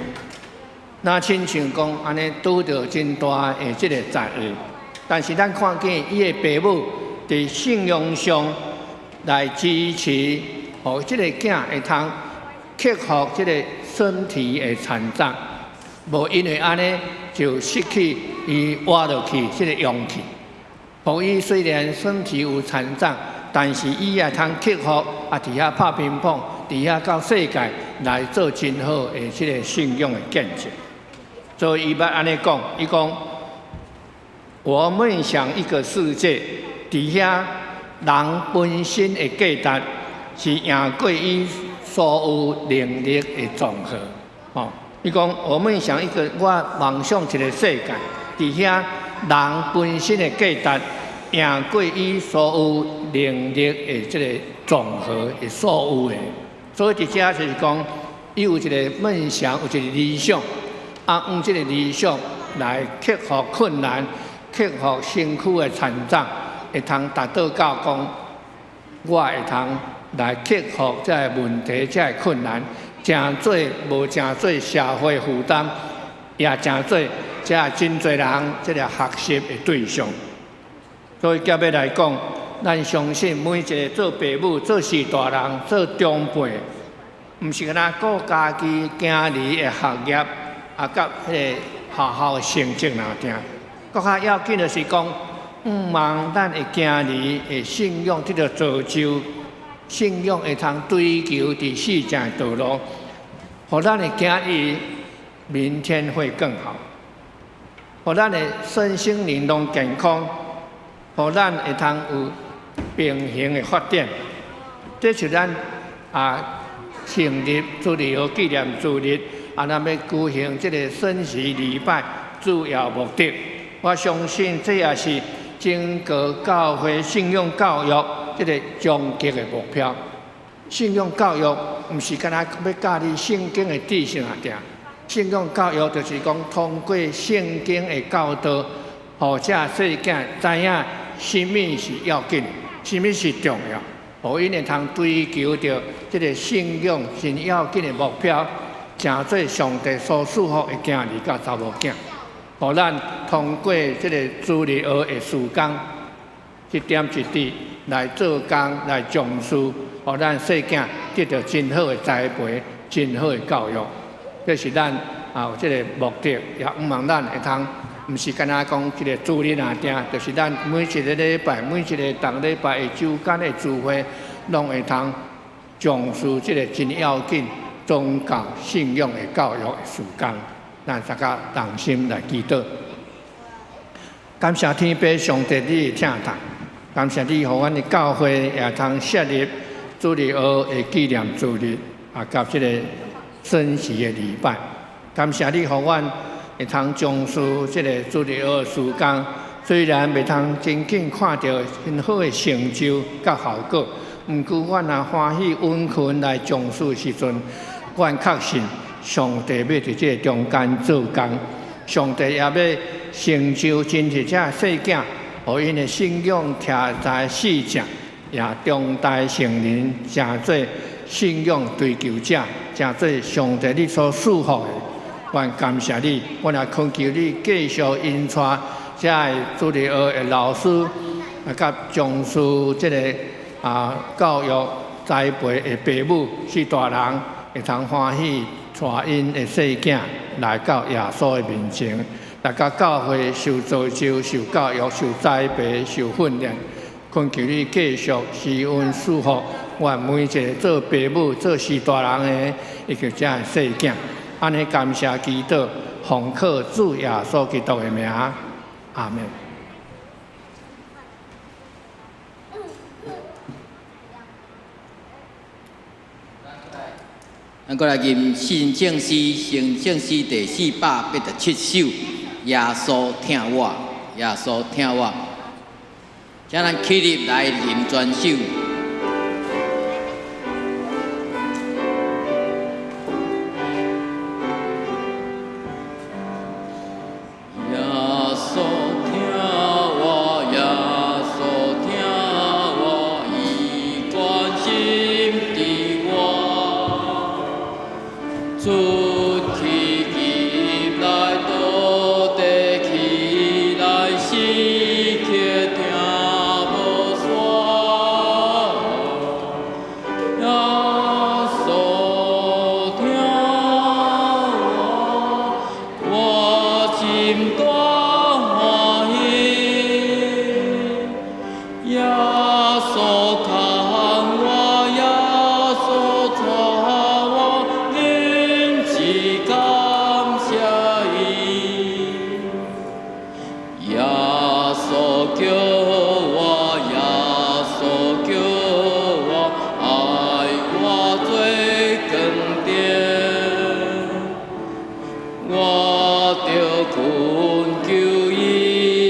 若親像講按呢拄著真大的這個災禍，但是咱看見伊的爸母佇信仰上來支持，予這個囝會通克服這個身體的殘障。無因為按呢就失去伊活落去這個勇氣。予伊雖然身體有殘障，但是伊也通克服，啊，佇遐拍乒乓，佇遐到世界來做真好的這個信仰的見證。所以伊捌按呢講，伊講：我夢想一個世界，佇遐人本身的價值是贏過伊所有能力的總和。吼，伊講我夢想一個，我夢想一個世界，佇遐人本身的價值贏過伊所有能力的這個總和的所有的。所以佇遮就是講，伊有一個夢想，有一個理想，啊，用這個理想來克服困難，克服身軀的殘障，會通達到到講，我會通來克服這個問題、這個困難，成做無成做社會負擔，也成做這真濟人這個學習的對象。所以結尾來講，咱相信每一個做爸母、做序大人、做長輩，毋是干焦顧家己囝兒的學業，啊，佮彼個學校的成績爾定。閣較要緊的是講，向望咱的囝兒的信仰得著造就，信仰會通追求佇四正的道路，予咱的囝兒明天會更好，予咱的身心靈攏健康，予咱會通有平衡的發展。這是咱啊成立主日學紀念主日，啊，咱欲舉行這個升旗禮拜主要目的。我相信這也是整個教會信仰教育這個終極的目標。信仰教育毋是干焦欲教你聖經的知識爾定，信仰教育就是講通過聖經的教導，予這細囝知影啥物是要緊，啥物是重要，予𪜶會通追求著這個信仰真要緊的目標，成做上帝所賜福的囝兒佮查某囝。予咱通過這個主日學的時間，一點一滴來做工來從事，予咱細囝得著真好的栽培、真好的教育。這是咱啊有這個目的，也向望咱會通，毋是干焦講這個主日爾定，就是咱每一個禮拜、每一個逐禮拜的週間的聚會，攏會通重視這個真要緊宗教信仰的教育的時間。咱大家同心來祈禱，感謝天父上帝你的疼痛，感謝你予阮的教會也通設立主日學的紀念主日，啊，佮這個升旗的禮拜。感謝你予阮會通重視這個主日學的時間，雖然袂通真緊看著真好的成就佮效果，毋過阮若歡喜殷勤來從事時陣，阮確信上帝欲佇這個中間做工，上帝也欲成就真濟這細囝，予𪜶的信仰徛在四正，也長大成人，成做信仰追求者，成做上帝你所賜福的。阮感謝你，阮也懇求你繼續引帶這个主日學的老師，啊，佮從事這个啊教育栽培的爸母序大人，會通歡喜帶𪜶的細囝來到耶穌的面前，來到教會受造就、受教育、受栽培、受訓練，懇求你繼續施恩賜福，阮每一个做爸母、做序大人的，以及遮的細囝，按呢感謝祈禱，奉靠主耶穌基督的名，阿們。咱閣來吟新聖詩，新聖詩第487首，耶穌疼我，耶穌疼我，請咱起立來吟全首。耶穌疼我，耶穌疼我，伊關心著我。出去入來，倒地起來，時刻疼無煞。耶穌疼我，我心大歡喜。耶穌牽我，耶穌帶我，忍是感謝伊。耶穌叫我，耶穌叫我，愛我做光燈。我著懇求伊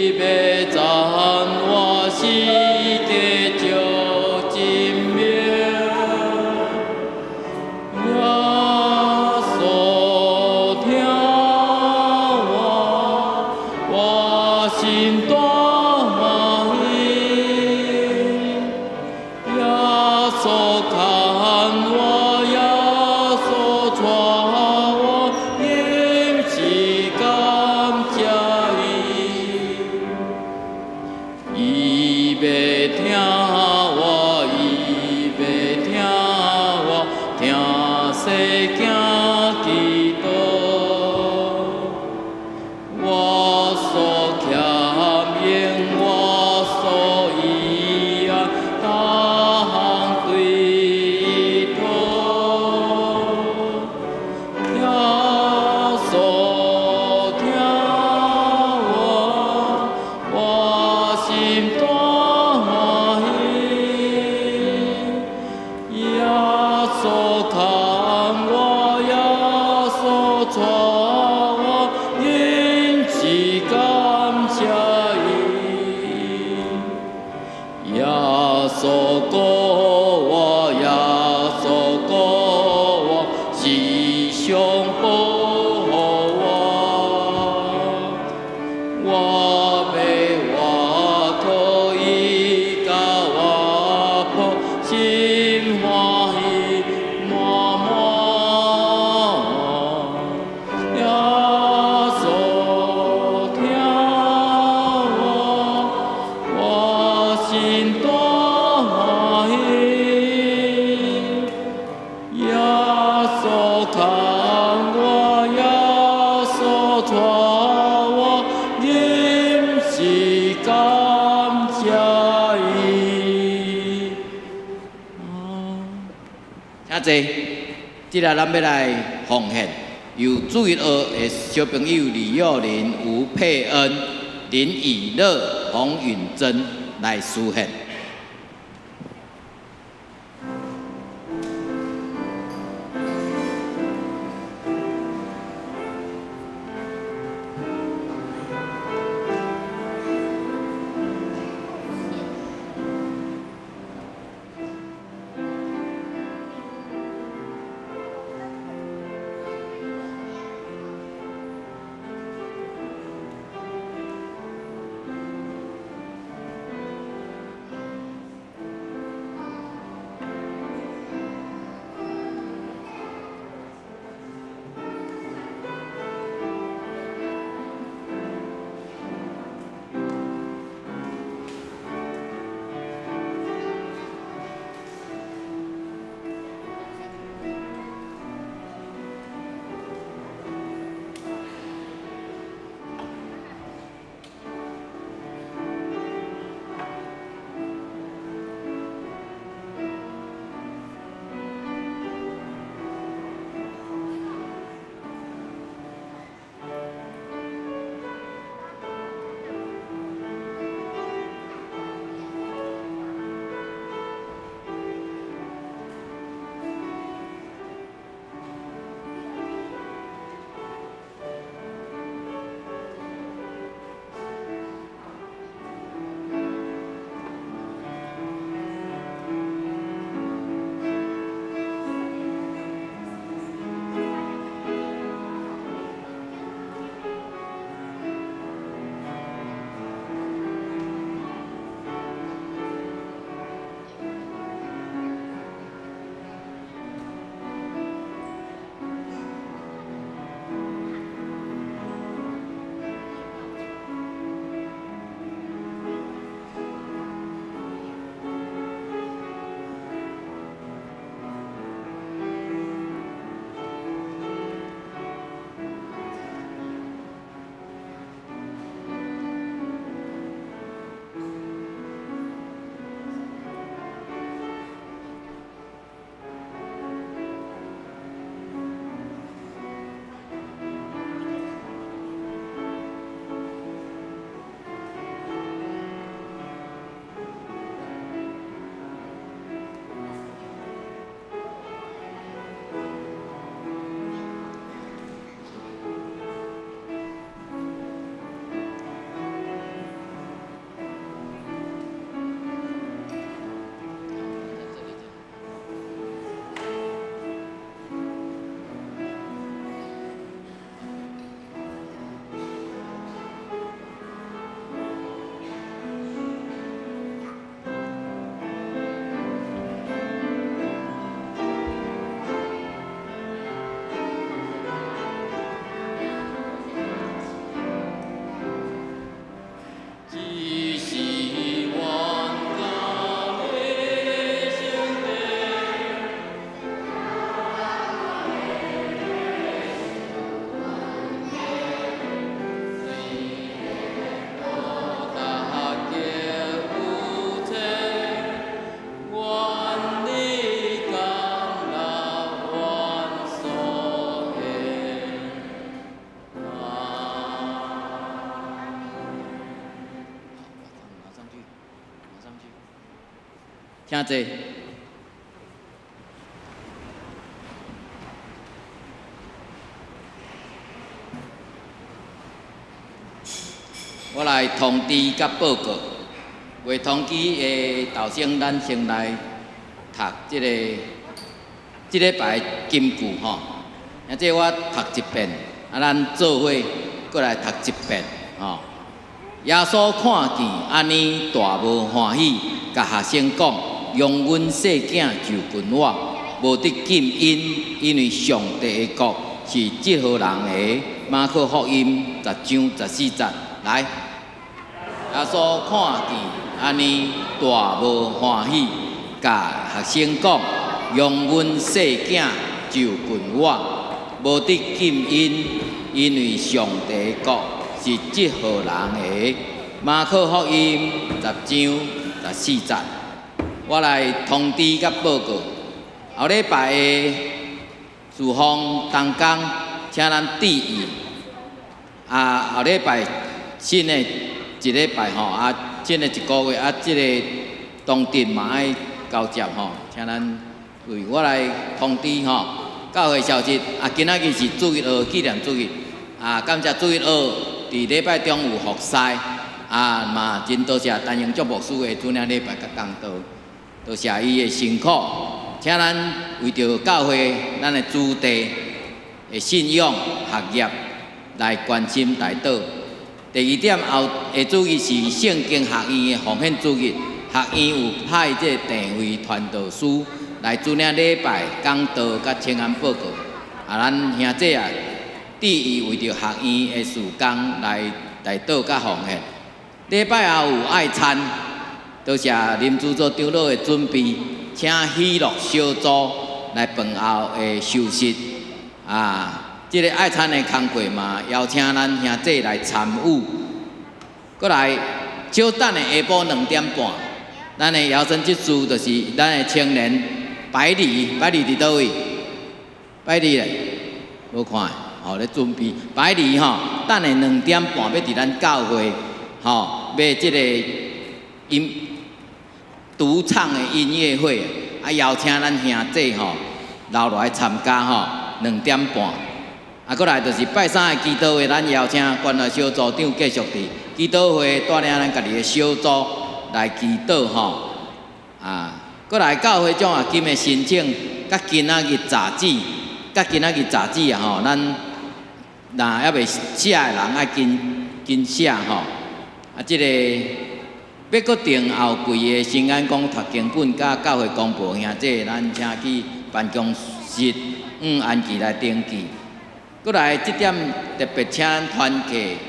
欲讚我世界照真明。耶穌疼我，我心大歡喜。耶穌牽我，耶穌帶我，忍是感謝伊。伊欲疼我，伊欲疼我，聽細囝祈禱。我所欠用，我所遺愛，逐項對伊討。耶穌疼我，我心大歡喜。耶穌牽我，耶穌帶我，忍是感謝伊。耶穌顧我，耶穌顧我，時常保護我。我欲倚靠伊，佮我抱，心歡喜滿滿。耶穌疼我，我心大歡喜。耶穌牽我，耶穌帶我，忍是感謝伊。請坐，這下咱欲來奉獻，由主日學的小朋友李幼玲、吳佩恩、林以樂、洪允珍來司獻。請坐。我來通知佮報告，月通知的頭先，咱先來讀這个這禮拜金句吼。啊，這我讀一遍，啊，咱做伙閣來讀一遍吼。耶穌看見按呢大無歡喜，共學生講：容阮細囝就近我，無得禁𪜶，因為上帝的國是這號人的。馬可福音10章14節，來。耶穌看見按呢大無歡喜，共學生講：容阮細囝就近我，無得禁𪜶，因為上帝的國是這號人的。馬可福音10章14節，我來通知佮報告，後禮拜的事奉同工，請咱注意。啊，後禮拜新的一禮拜吼，啊，新的一个月啊，這个當陣嘛愛交接吼，請咱注意。我來通知吼，教會消息啊，今仔日是主日學紀念主日啊，感謝主日學佇禮拜中有服侍啊，嘛真多謝陳英祝牧師的主領禮拜佮講道，多謝伊的辛苦，請咱為著教會咱的主題的信仰學業來關心代禱。第二點後的主日是聖經學院的奉獻主日，學院有派這個鄭慧傳道師來主領禮拜講道佮請安報告。啊，咱兄弟啊，注意為著學院的事工來代禱佮奉獻。禮拜後有愛餐，多謝林主座長老的準備，請喜樂小組來飯後的休息。啊，這个愛餐的工課嘛，邀請咱兄弟來參與。閣來，小等下下晡2點半，咱的搖身執事就是咱的青年百里，百里佇佗位？百里咧，無看，吼咧準備。百里吼，等下2點半欲佇咱教會，吼，欲這个音獨唱的音樂會，啊，邀請咱兄弟吼留落來參加吼，2點半。啊，閣來就是拜三的祈禱會，咱邀請關懷小組長繼續佇祈禱會帶領咱家己的小組來祈禱吼。啊，閣來教會獎學金的申請，佮今仔日截止，佮今仔日截止啊吼，咱若猶未寫的人愛緊緊寫吼。啊，這个欲閣訂後櫃的新眼光讀經本佮教會公報兄弟，咱請去辦公室向安琪來登記。閣來這點特別請團契啊，佮行政首長會記佇9月17進前，共咱的後一季10月佮12月的服侍的輪值佮團契自表交予這个行政幹事。閣來安琪行政幹事有特休佇9月初2佮初3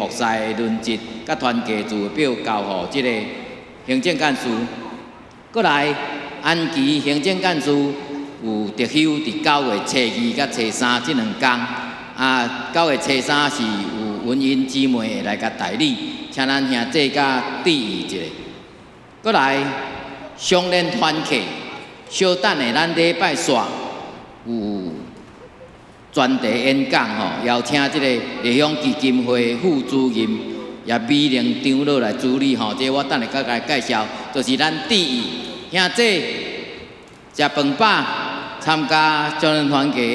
這兩工，啊，9月初3是有文英姊妹會來共代理，請咱兄弟佮注意一下。閣來相連團契，小等下咱禮拜四有專題演講吼，邀請這個麗香基金會副主任葉美玲長老來主理吼，這我等下閣來介紹，就是咱注意兄弟食飯飽參加少年團契的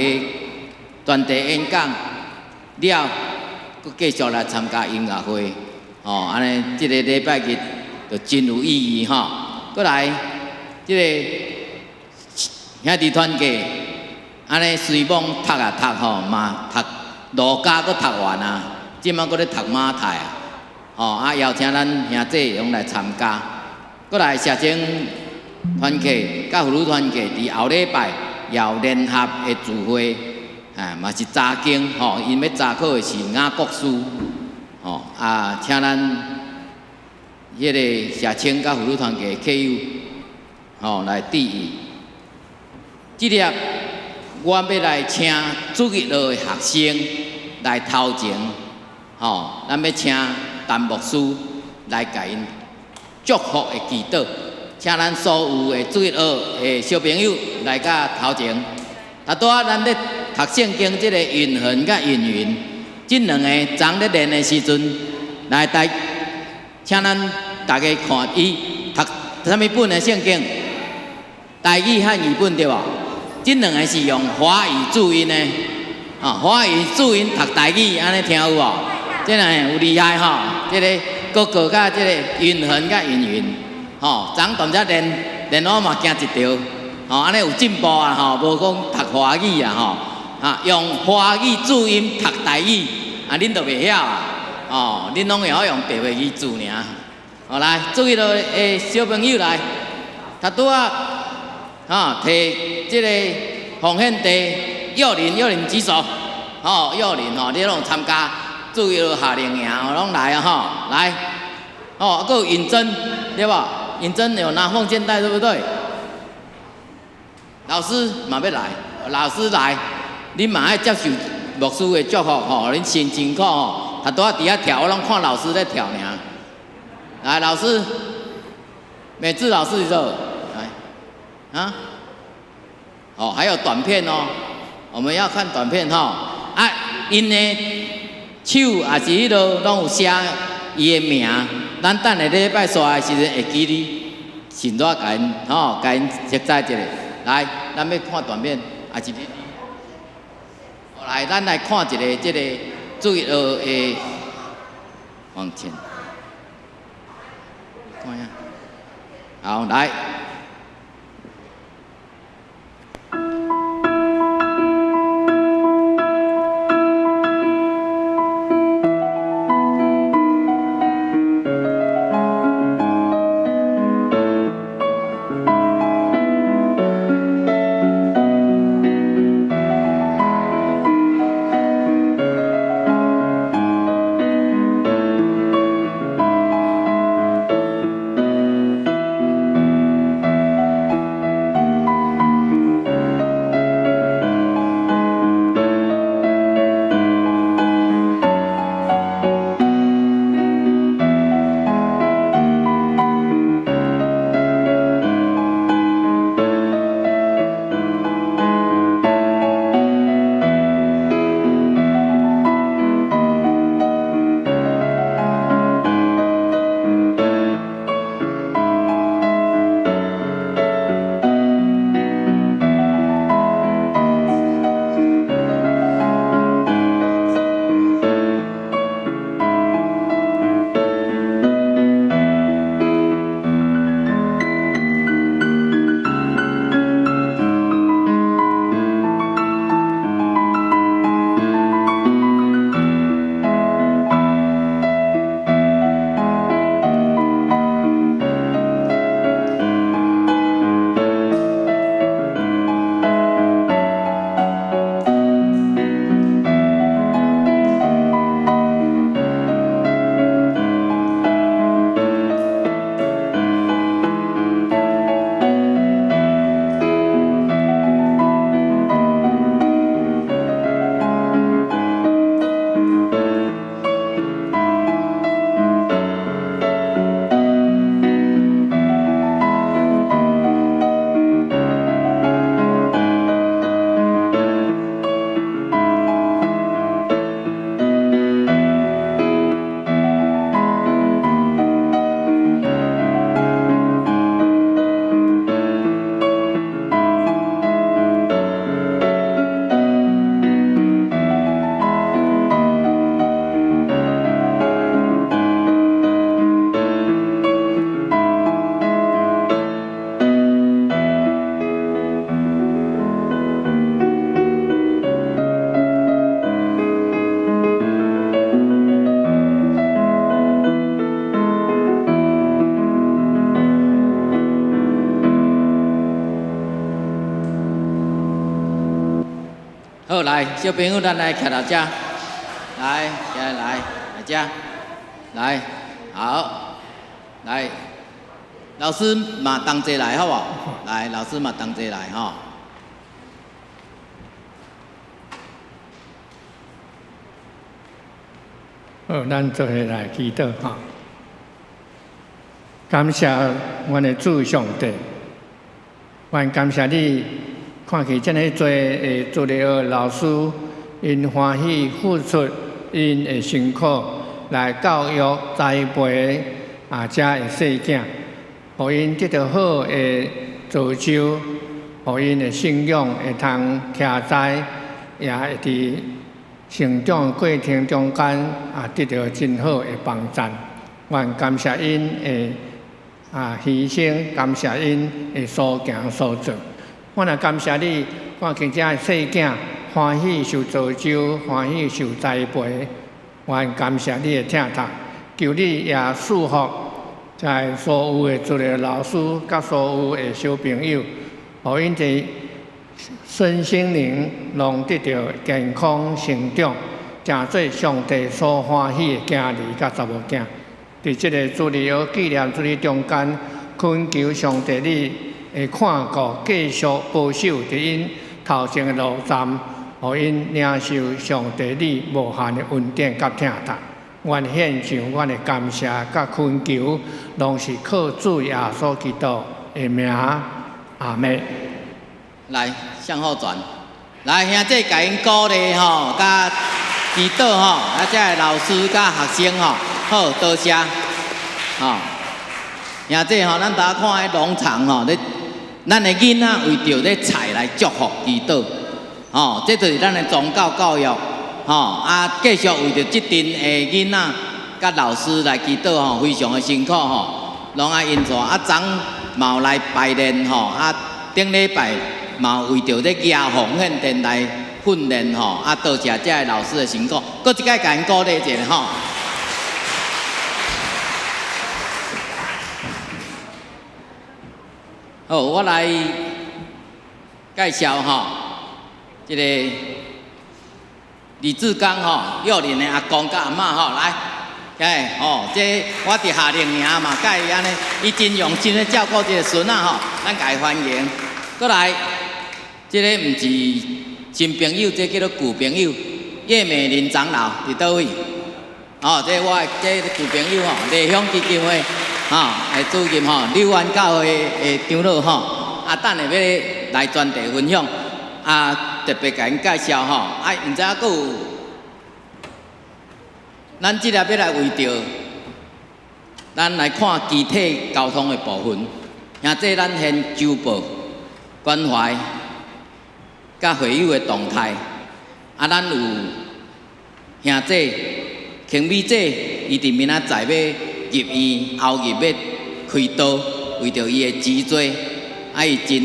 專題演講了，閣繼續來參加音樂會，吼，按呢這个禮拜日就真有意義吼。閣來這个兄弟團契，按呢隨罔讀啊讀吼，嘛讀路加閣讀完啊，這擺閣咧讀馬太啊，吼啊邀請咱兄弟攏來參加。閣來社青團契佮婦女團契，佇後禮拜也有聯合的聚會，啊嘛是查經吼，𪜶欲查考的是雅各書，吼啊，請咱彼个社青佮婦女團契的客友，吼來注意。這粒我欲來請主日學的學生來頭前，吼，咱欲請陳牧師來共𪜶祝福的祈禱，請咱所有的主日學的小朋友來到頭前。頭拄仔咱咧讀聖經，這个允恆佮允雲，這兩个昨咧練的時陣，來來，請咱大家看伊讀啥物本的聖經？台語漢語本對無？這兩个是用華語注音的，啊，華語注音讀台語，按呢聽有無？這兩个有厲害吼！這个哥哥佮這个允恆佮允雲，吼，昨踮遮練練我嘛驚一跳，吼，按呢有進步啊，吼，無講讀華語啊，吼，啊，用華語注音讀台語，啊，恁都袂曉啊，哦，恁攏會曉用白話字注爾。好來，注意落的小朋友來，頭拄仔，哈，提這个奉獻袋，幼林，幼林舉手，吼，幼林吼，你攏有參加注意落夏令營，攏來啊，吼，來，哦，閣有尹真，對無？尹真有拿奉獻袋，對不對？老師嘛欲來，老師來，恁嘛愛接受牧師的祝福吼，恁真辛苦吼，頭拄仔佇遐跳，我攏看老師咧跳爾。來，老師，美智老師佇佗？來，啊？哦，還有短片哦，我們要看短片吼。啊，𪜶的手抑是彼落攏有寫伊的名，咱等下禮拜煞的時陣會記得，順帶共𪜶吼，共𪜶熟知一下。來，咱欲看短片，抑是你？來，咱來看一个這个主日學的往前，看下，好，來。好，來，小朋友，咱來徛佇遮，來，來，來，來遮，來，好，來，老師嘛同齊來，好無？來，老師嘛同齊來，吼。好，咱做伙來祈禱吼。感謝阮的主上帝，阮感謝你，看見這麼濟的主日學老師，𪜶歡喜付出𪜶的辛苦來教育栽培啊，遮的細囝，予𪜶得著好的造就，予𪜶的信仰會通徛在，也會佇成長過程中間啊，得著真好的幫贊。阮感謝𪜶的啊犧牲，感謝𪜶的所行所做。阮也感謝你，看見遮的細囝歡喜受造就，歡喜受栽培。阮感謝你的疼痛，求你也賜福在所有的主日老師，佮所有的小朋友，予𪜶佇身心靈攏得著健康成長，成做上帝所歡喜的囝兒佮查某囝。佇這个主日學紀念主日中間，懇求上帝你會看顧，繼續保守佇𪜶頭前的路站，予𪜶領受上帝你無限的恩典佮疼痛。阮獻上阮的感謝佮懇求，攏是靠主耶穌基督的名，阿們。來，向後轉，來兄弟共𪜶鼓勵吼，佮祈禱吼，啊，遮的老師佮學生吼，好，多謝，吼。兄弟吼，咱拄仔看彼農場吼，咧，咱的囡仔為著這菜來祝福祈禱，吼，這就是咱的宗教教育，吼，啊，繼續為著這陣的囡仔佮老師來祈禱吼，非常的辛苦吼，攏愛𪜶做，啊，昨嘛有來排練吼，啊，頂禮拜嘛有為著這牙防訓練來訓練吼，啊，多謝遮的老師的辛苦，閣一擺共𪜶鼓勵一下吼。好，我來介紹吼，這個李志剛吼，幼齡的阿公佮阿嬤吼，來，哎吼，這我佇夏令營嘛，佮伊按呢，伊真用心咧照顧這個孫仔吼，咱共伊歡迎。閣來，這个毋是新朋友，這叫做舊朋友，葉美玲長老佇佗位？哦，這我的這舊朋友吼，麗香基金會吼的主任吼，柳灣教會的長老吼，啊，等下欲來專題分享，啊，特別共𪜶介紹吼，啊，毋知影閣有，咱這个欲來為著，咱來看機體交通的部分，兄弟，咱先周報關懷佮會友的動態，啊，咱有兄弟輕美姐，伊佇明仔載欲入院，後日欲開刀，為著伊的脊椎，啊，伊真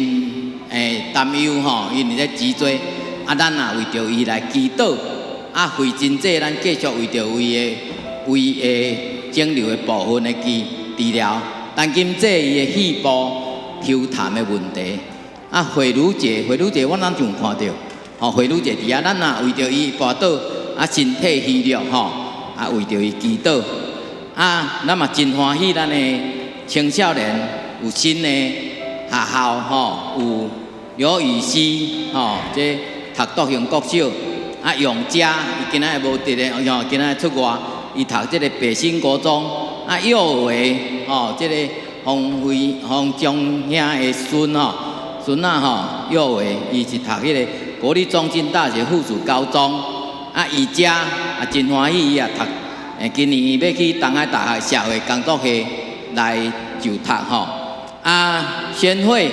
擔憂吼，因為這脊椎，啊，咱也為著伊來祈禱，啊，惠珍姐，咱繼續為著伊的胃的腫瘤的部分的治治療，陳金姐伊的肺部抽痰的問題，啊，慧茹姐，慧茹姐，我哪像看著，吼，慧茹姐佇遐，咱也為著伊跋倒，啊，身體虛弱吼，啊，為著伊祈禱，啊，咱嘛真歡喜，咱的青少年有新的學校吼，有劉雨熙吼，這讀篤行國小，啊，永嘉伊今仔日無佇咧，吼，今仔日出外，伊讀這个北新國中，啊，幼維吼，這个洪輝洪忠兄的孫吼，孫仔吼，幼維伊是讀彼个國立中正大學附屬高中，啊，伊遮啊真歡喜，伊也讀，今年伊欲去東海大學社會工作系來就讀吼，啊，宣慧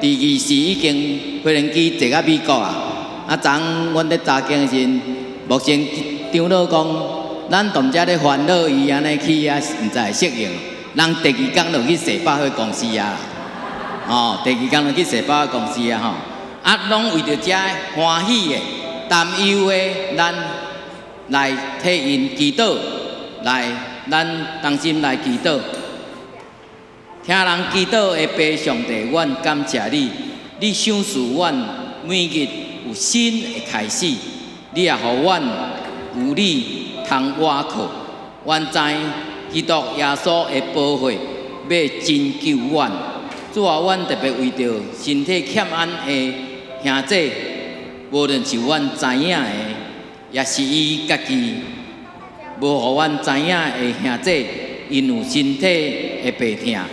佇二時已經飛行機坐到美國啊，啊，昨昏阮咧查經的時陣，牧師長老講，咱踮遮咧煩惱伊按呢去遐，毋知會適應。人第二工就去踅百貨公司啊，吼，第二工就去踅百貨公司啊，吼，啊，攏為著遮歡喜的、擔憂的，咱來替𪜶祈禱，來，咱同心來祈禱。聽人祈禱的父上帝，阮感謝你，你賞賜阮每日有新的開始，你也予阮有你通倚靠。阮知基督耶穌的寶血欲拯救阮。主啊，阮特別為著身體欠安的兄弟，無論是阮知影的，抑是伊家己無予阮知影的兄弟，𪜶有身體的病痛，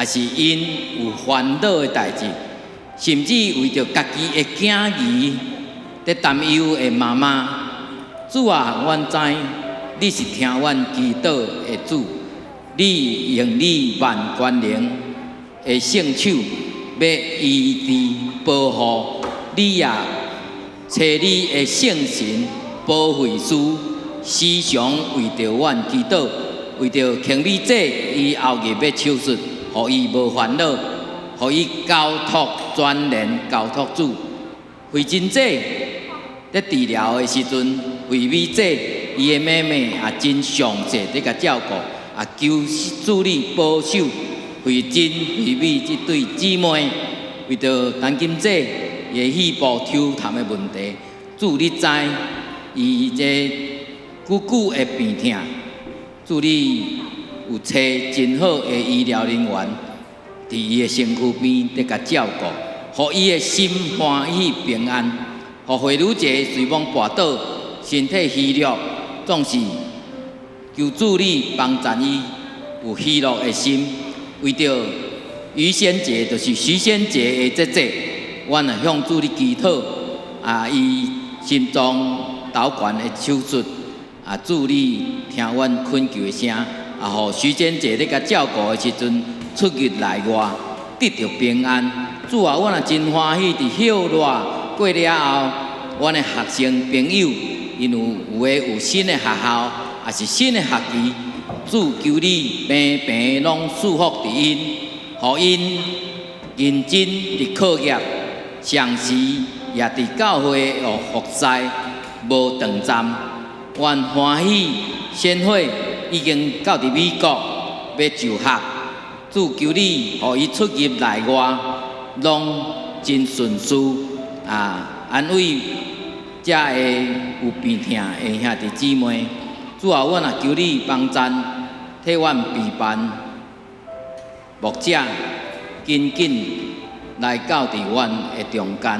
抑是𪜶有煩惱的代誌，甚至為著家己的囝兒佇擔憂的媽媽，主啊，阮知你是聽阮祈禱的主，你用你萬權能的聖手欲醫治保護，你也差你的聖神保惠師，時常為著阮祈禱，為著慶美姐伊後日欲手術，予伊無煩惱，予伊交託全然交託主。惠珍姐佇治療的時陣，惠美姐伊的妹妹也真詳細佇共照顧，也求主你保守惠珍、惠美這對姊妹，為著陳金姐伊的肺部抽痰的問題，主你知伊這久久的病痛，主你有差真好的醫療人員佇伊的身軀邊佇共照顧，予伊的心歡喜平安。予惠女姐雖罔跋倒，身體虛弱，總是求主你幫贊伊有喜樂的心。為著於仙姐，就是徐仙姐的姐姐，阮也向主你祈禱，啊，伊心臟導管的手術，啊，主你聽阮懇求的聲，啊，予徐仙姐咧共照顧的時陣，出入內外得著平安。主啊，阮也真歡喜佇歇熱過了後，阮的學生朋友，𪜶有的有新的學校，抑是新的學期，主求你平平攏賜福佇𪜶，予𪜶認真佇課業，同時也佇教會的服侍無斷站。阮歡喜先會已經到佇美國欲就學，主求你予伊出入內外攏真順遂啊！安慰遮个有病痛的兄弟姊妹。主啊，阮也求你幫贊，替阮備辦牧者緊緊來到佇阮的中間，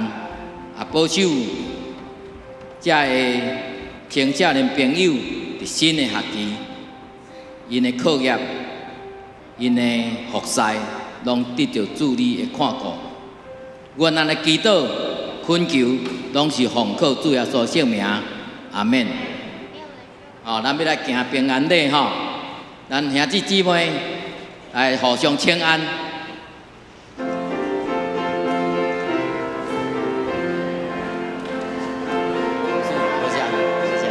啊，保守遮个青少年朋友佇新的學期，𪜶的課業、𪜶的服侍，攏得著主你的看顧。阮按呢祈禱懇求，攏是奉靠主耶穌聖名，阿們。哦，咱欲來行平安禮吼，咱兄弟姊妹來互相請安。多謝，謝謝。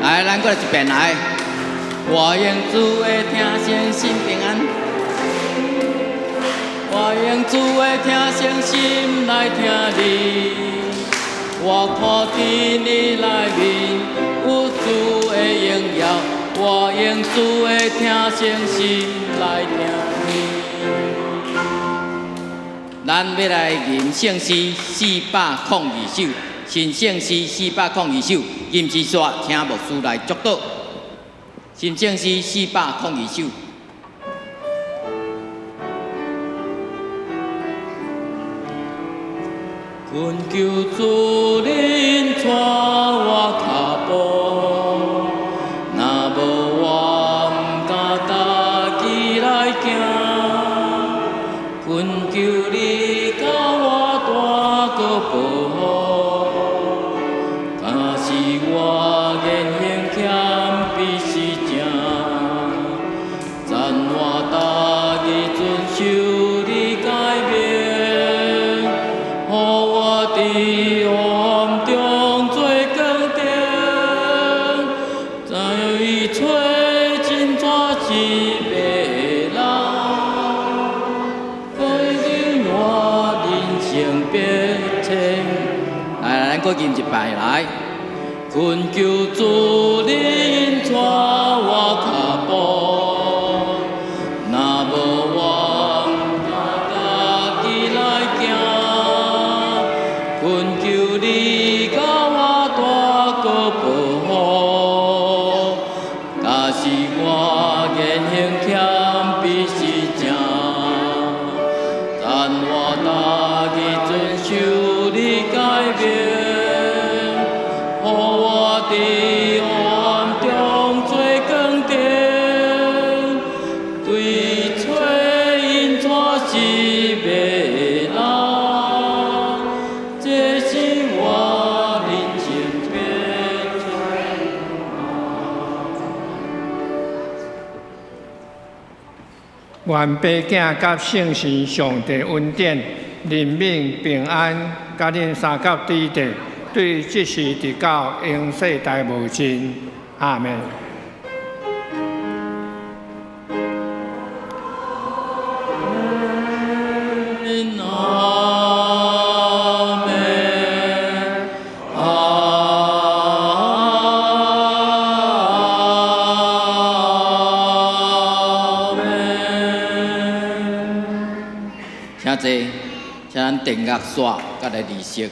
來，咱閣來一遍來。我用主的聽聲心平安，我用主的聽聲心來聽你。我看佇你內面有主的榮耀，我用主的聽聲心來聽你。咱欲來吟聖詩402首，新聖詩402首，吟詩煞，請牧師來祝禱。新聖詩402首。懇求主恁帶我跤步，若無我毋敢踏起來行。懇求你共我大閣保護，假使我言行欠卑是正，讚我大伫黑暗中做光灯，在找真纸是迷人，改变我人生变迁。来，咱閣吟一擺來。懇求主您帶我跤步，若無我毋敢家己來行。懇求你共我大個保護，假使我言行謙卑實正，但我逐日遵守你誡命，予我佇黑暗中做光燈，對找𪜶帶失迷人，這是我人生變遷。願父子佮聖神上帝恩典、憐憫、平安，佮恁相佮佇佇，對這時直到永世代無盡。阿們。阿們，阿們。請坐，請咱電樂煞佮來儀式。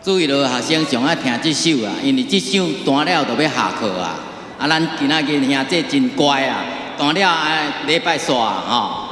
注意落，學生上愛聽這首啊，因為這首彈了就欲下課啊。啊，咱今仔日兄弟真乖啊，彈了啊禮拜煞吼。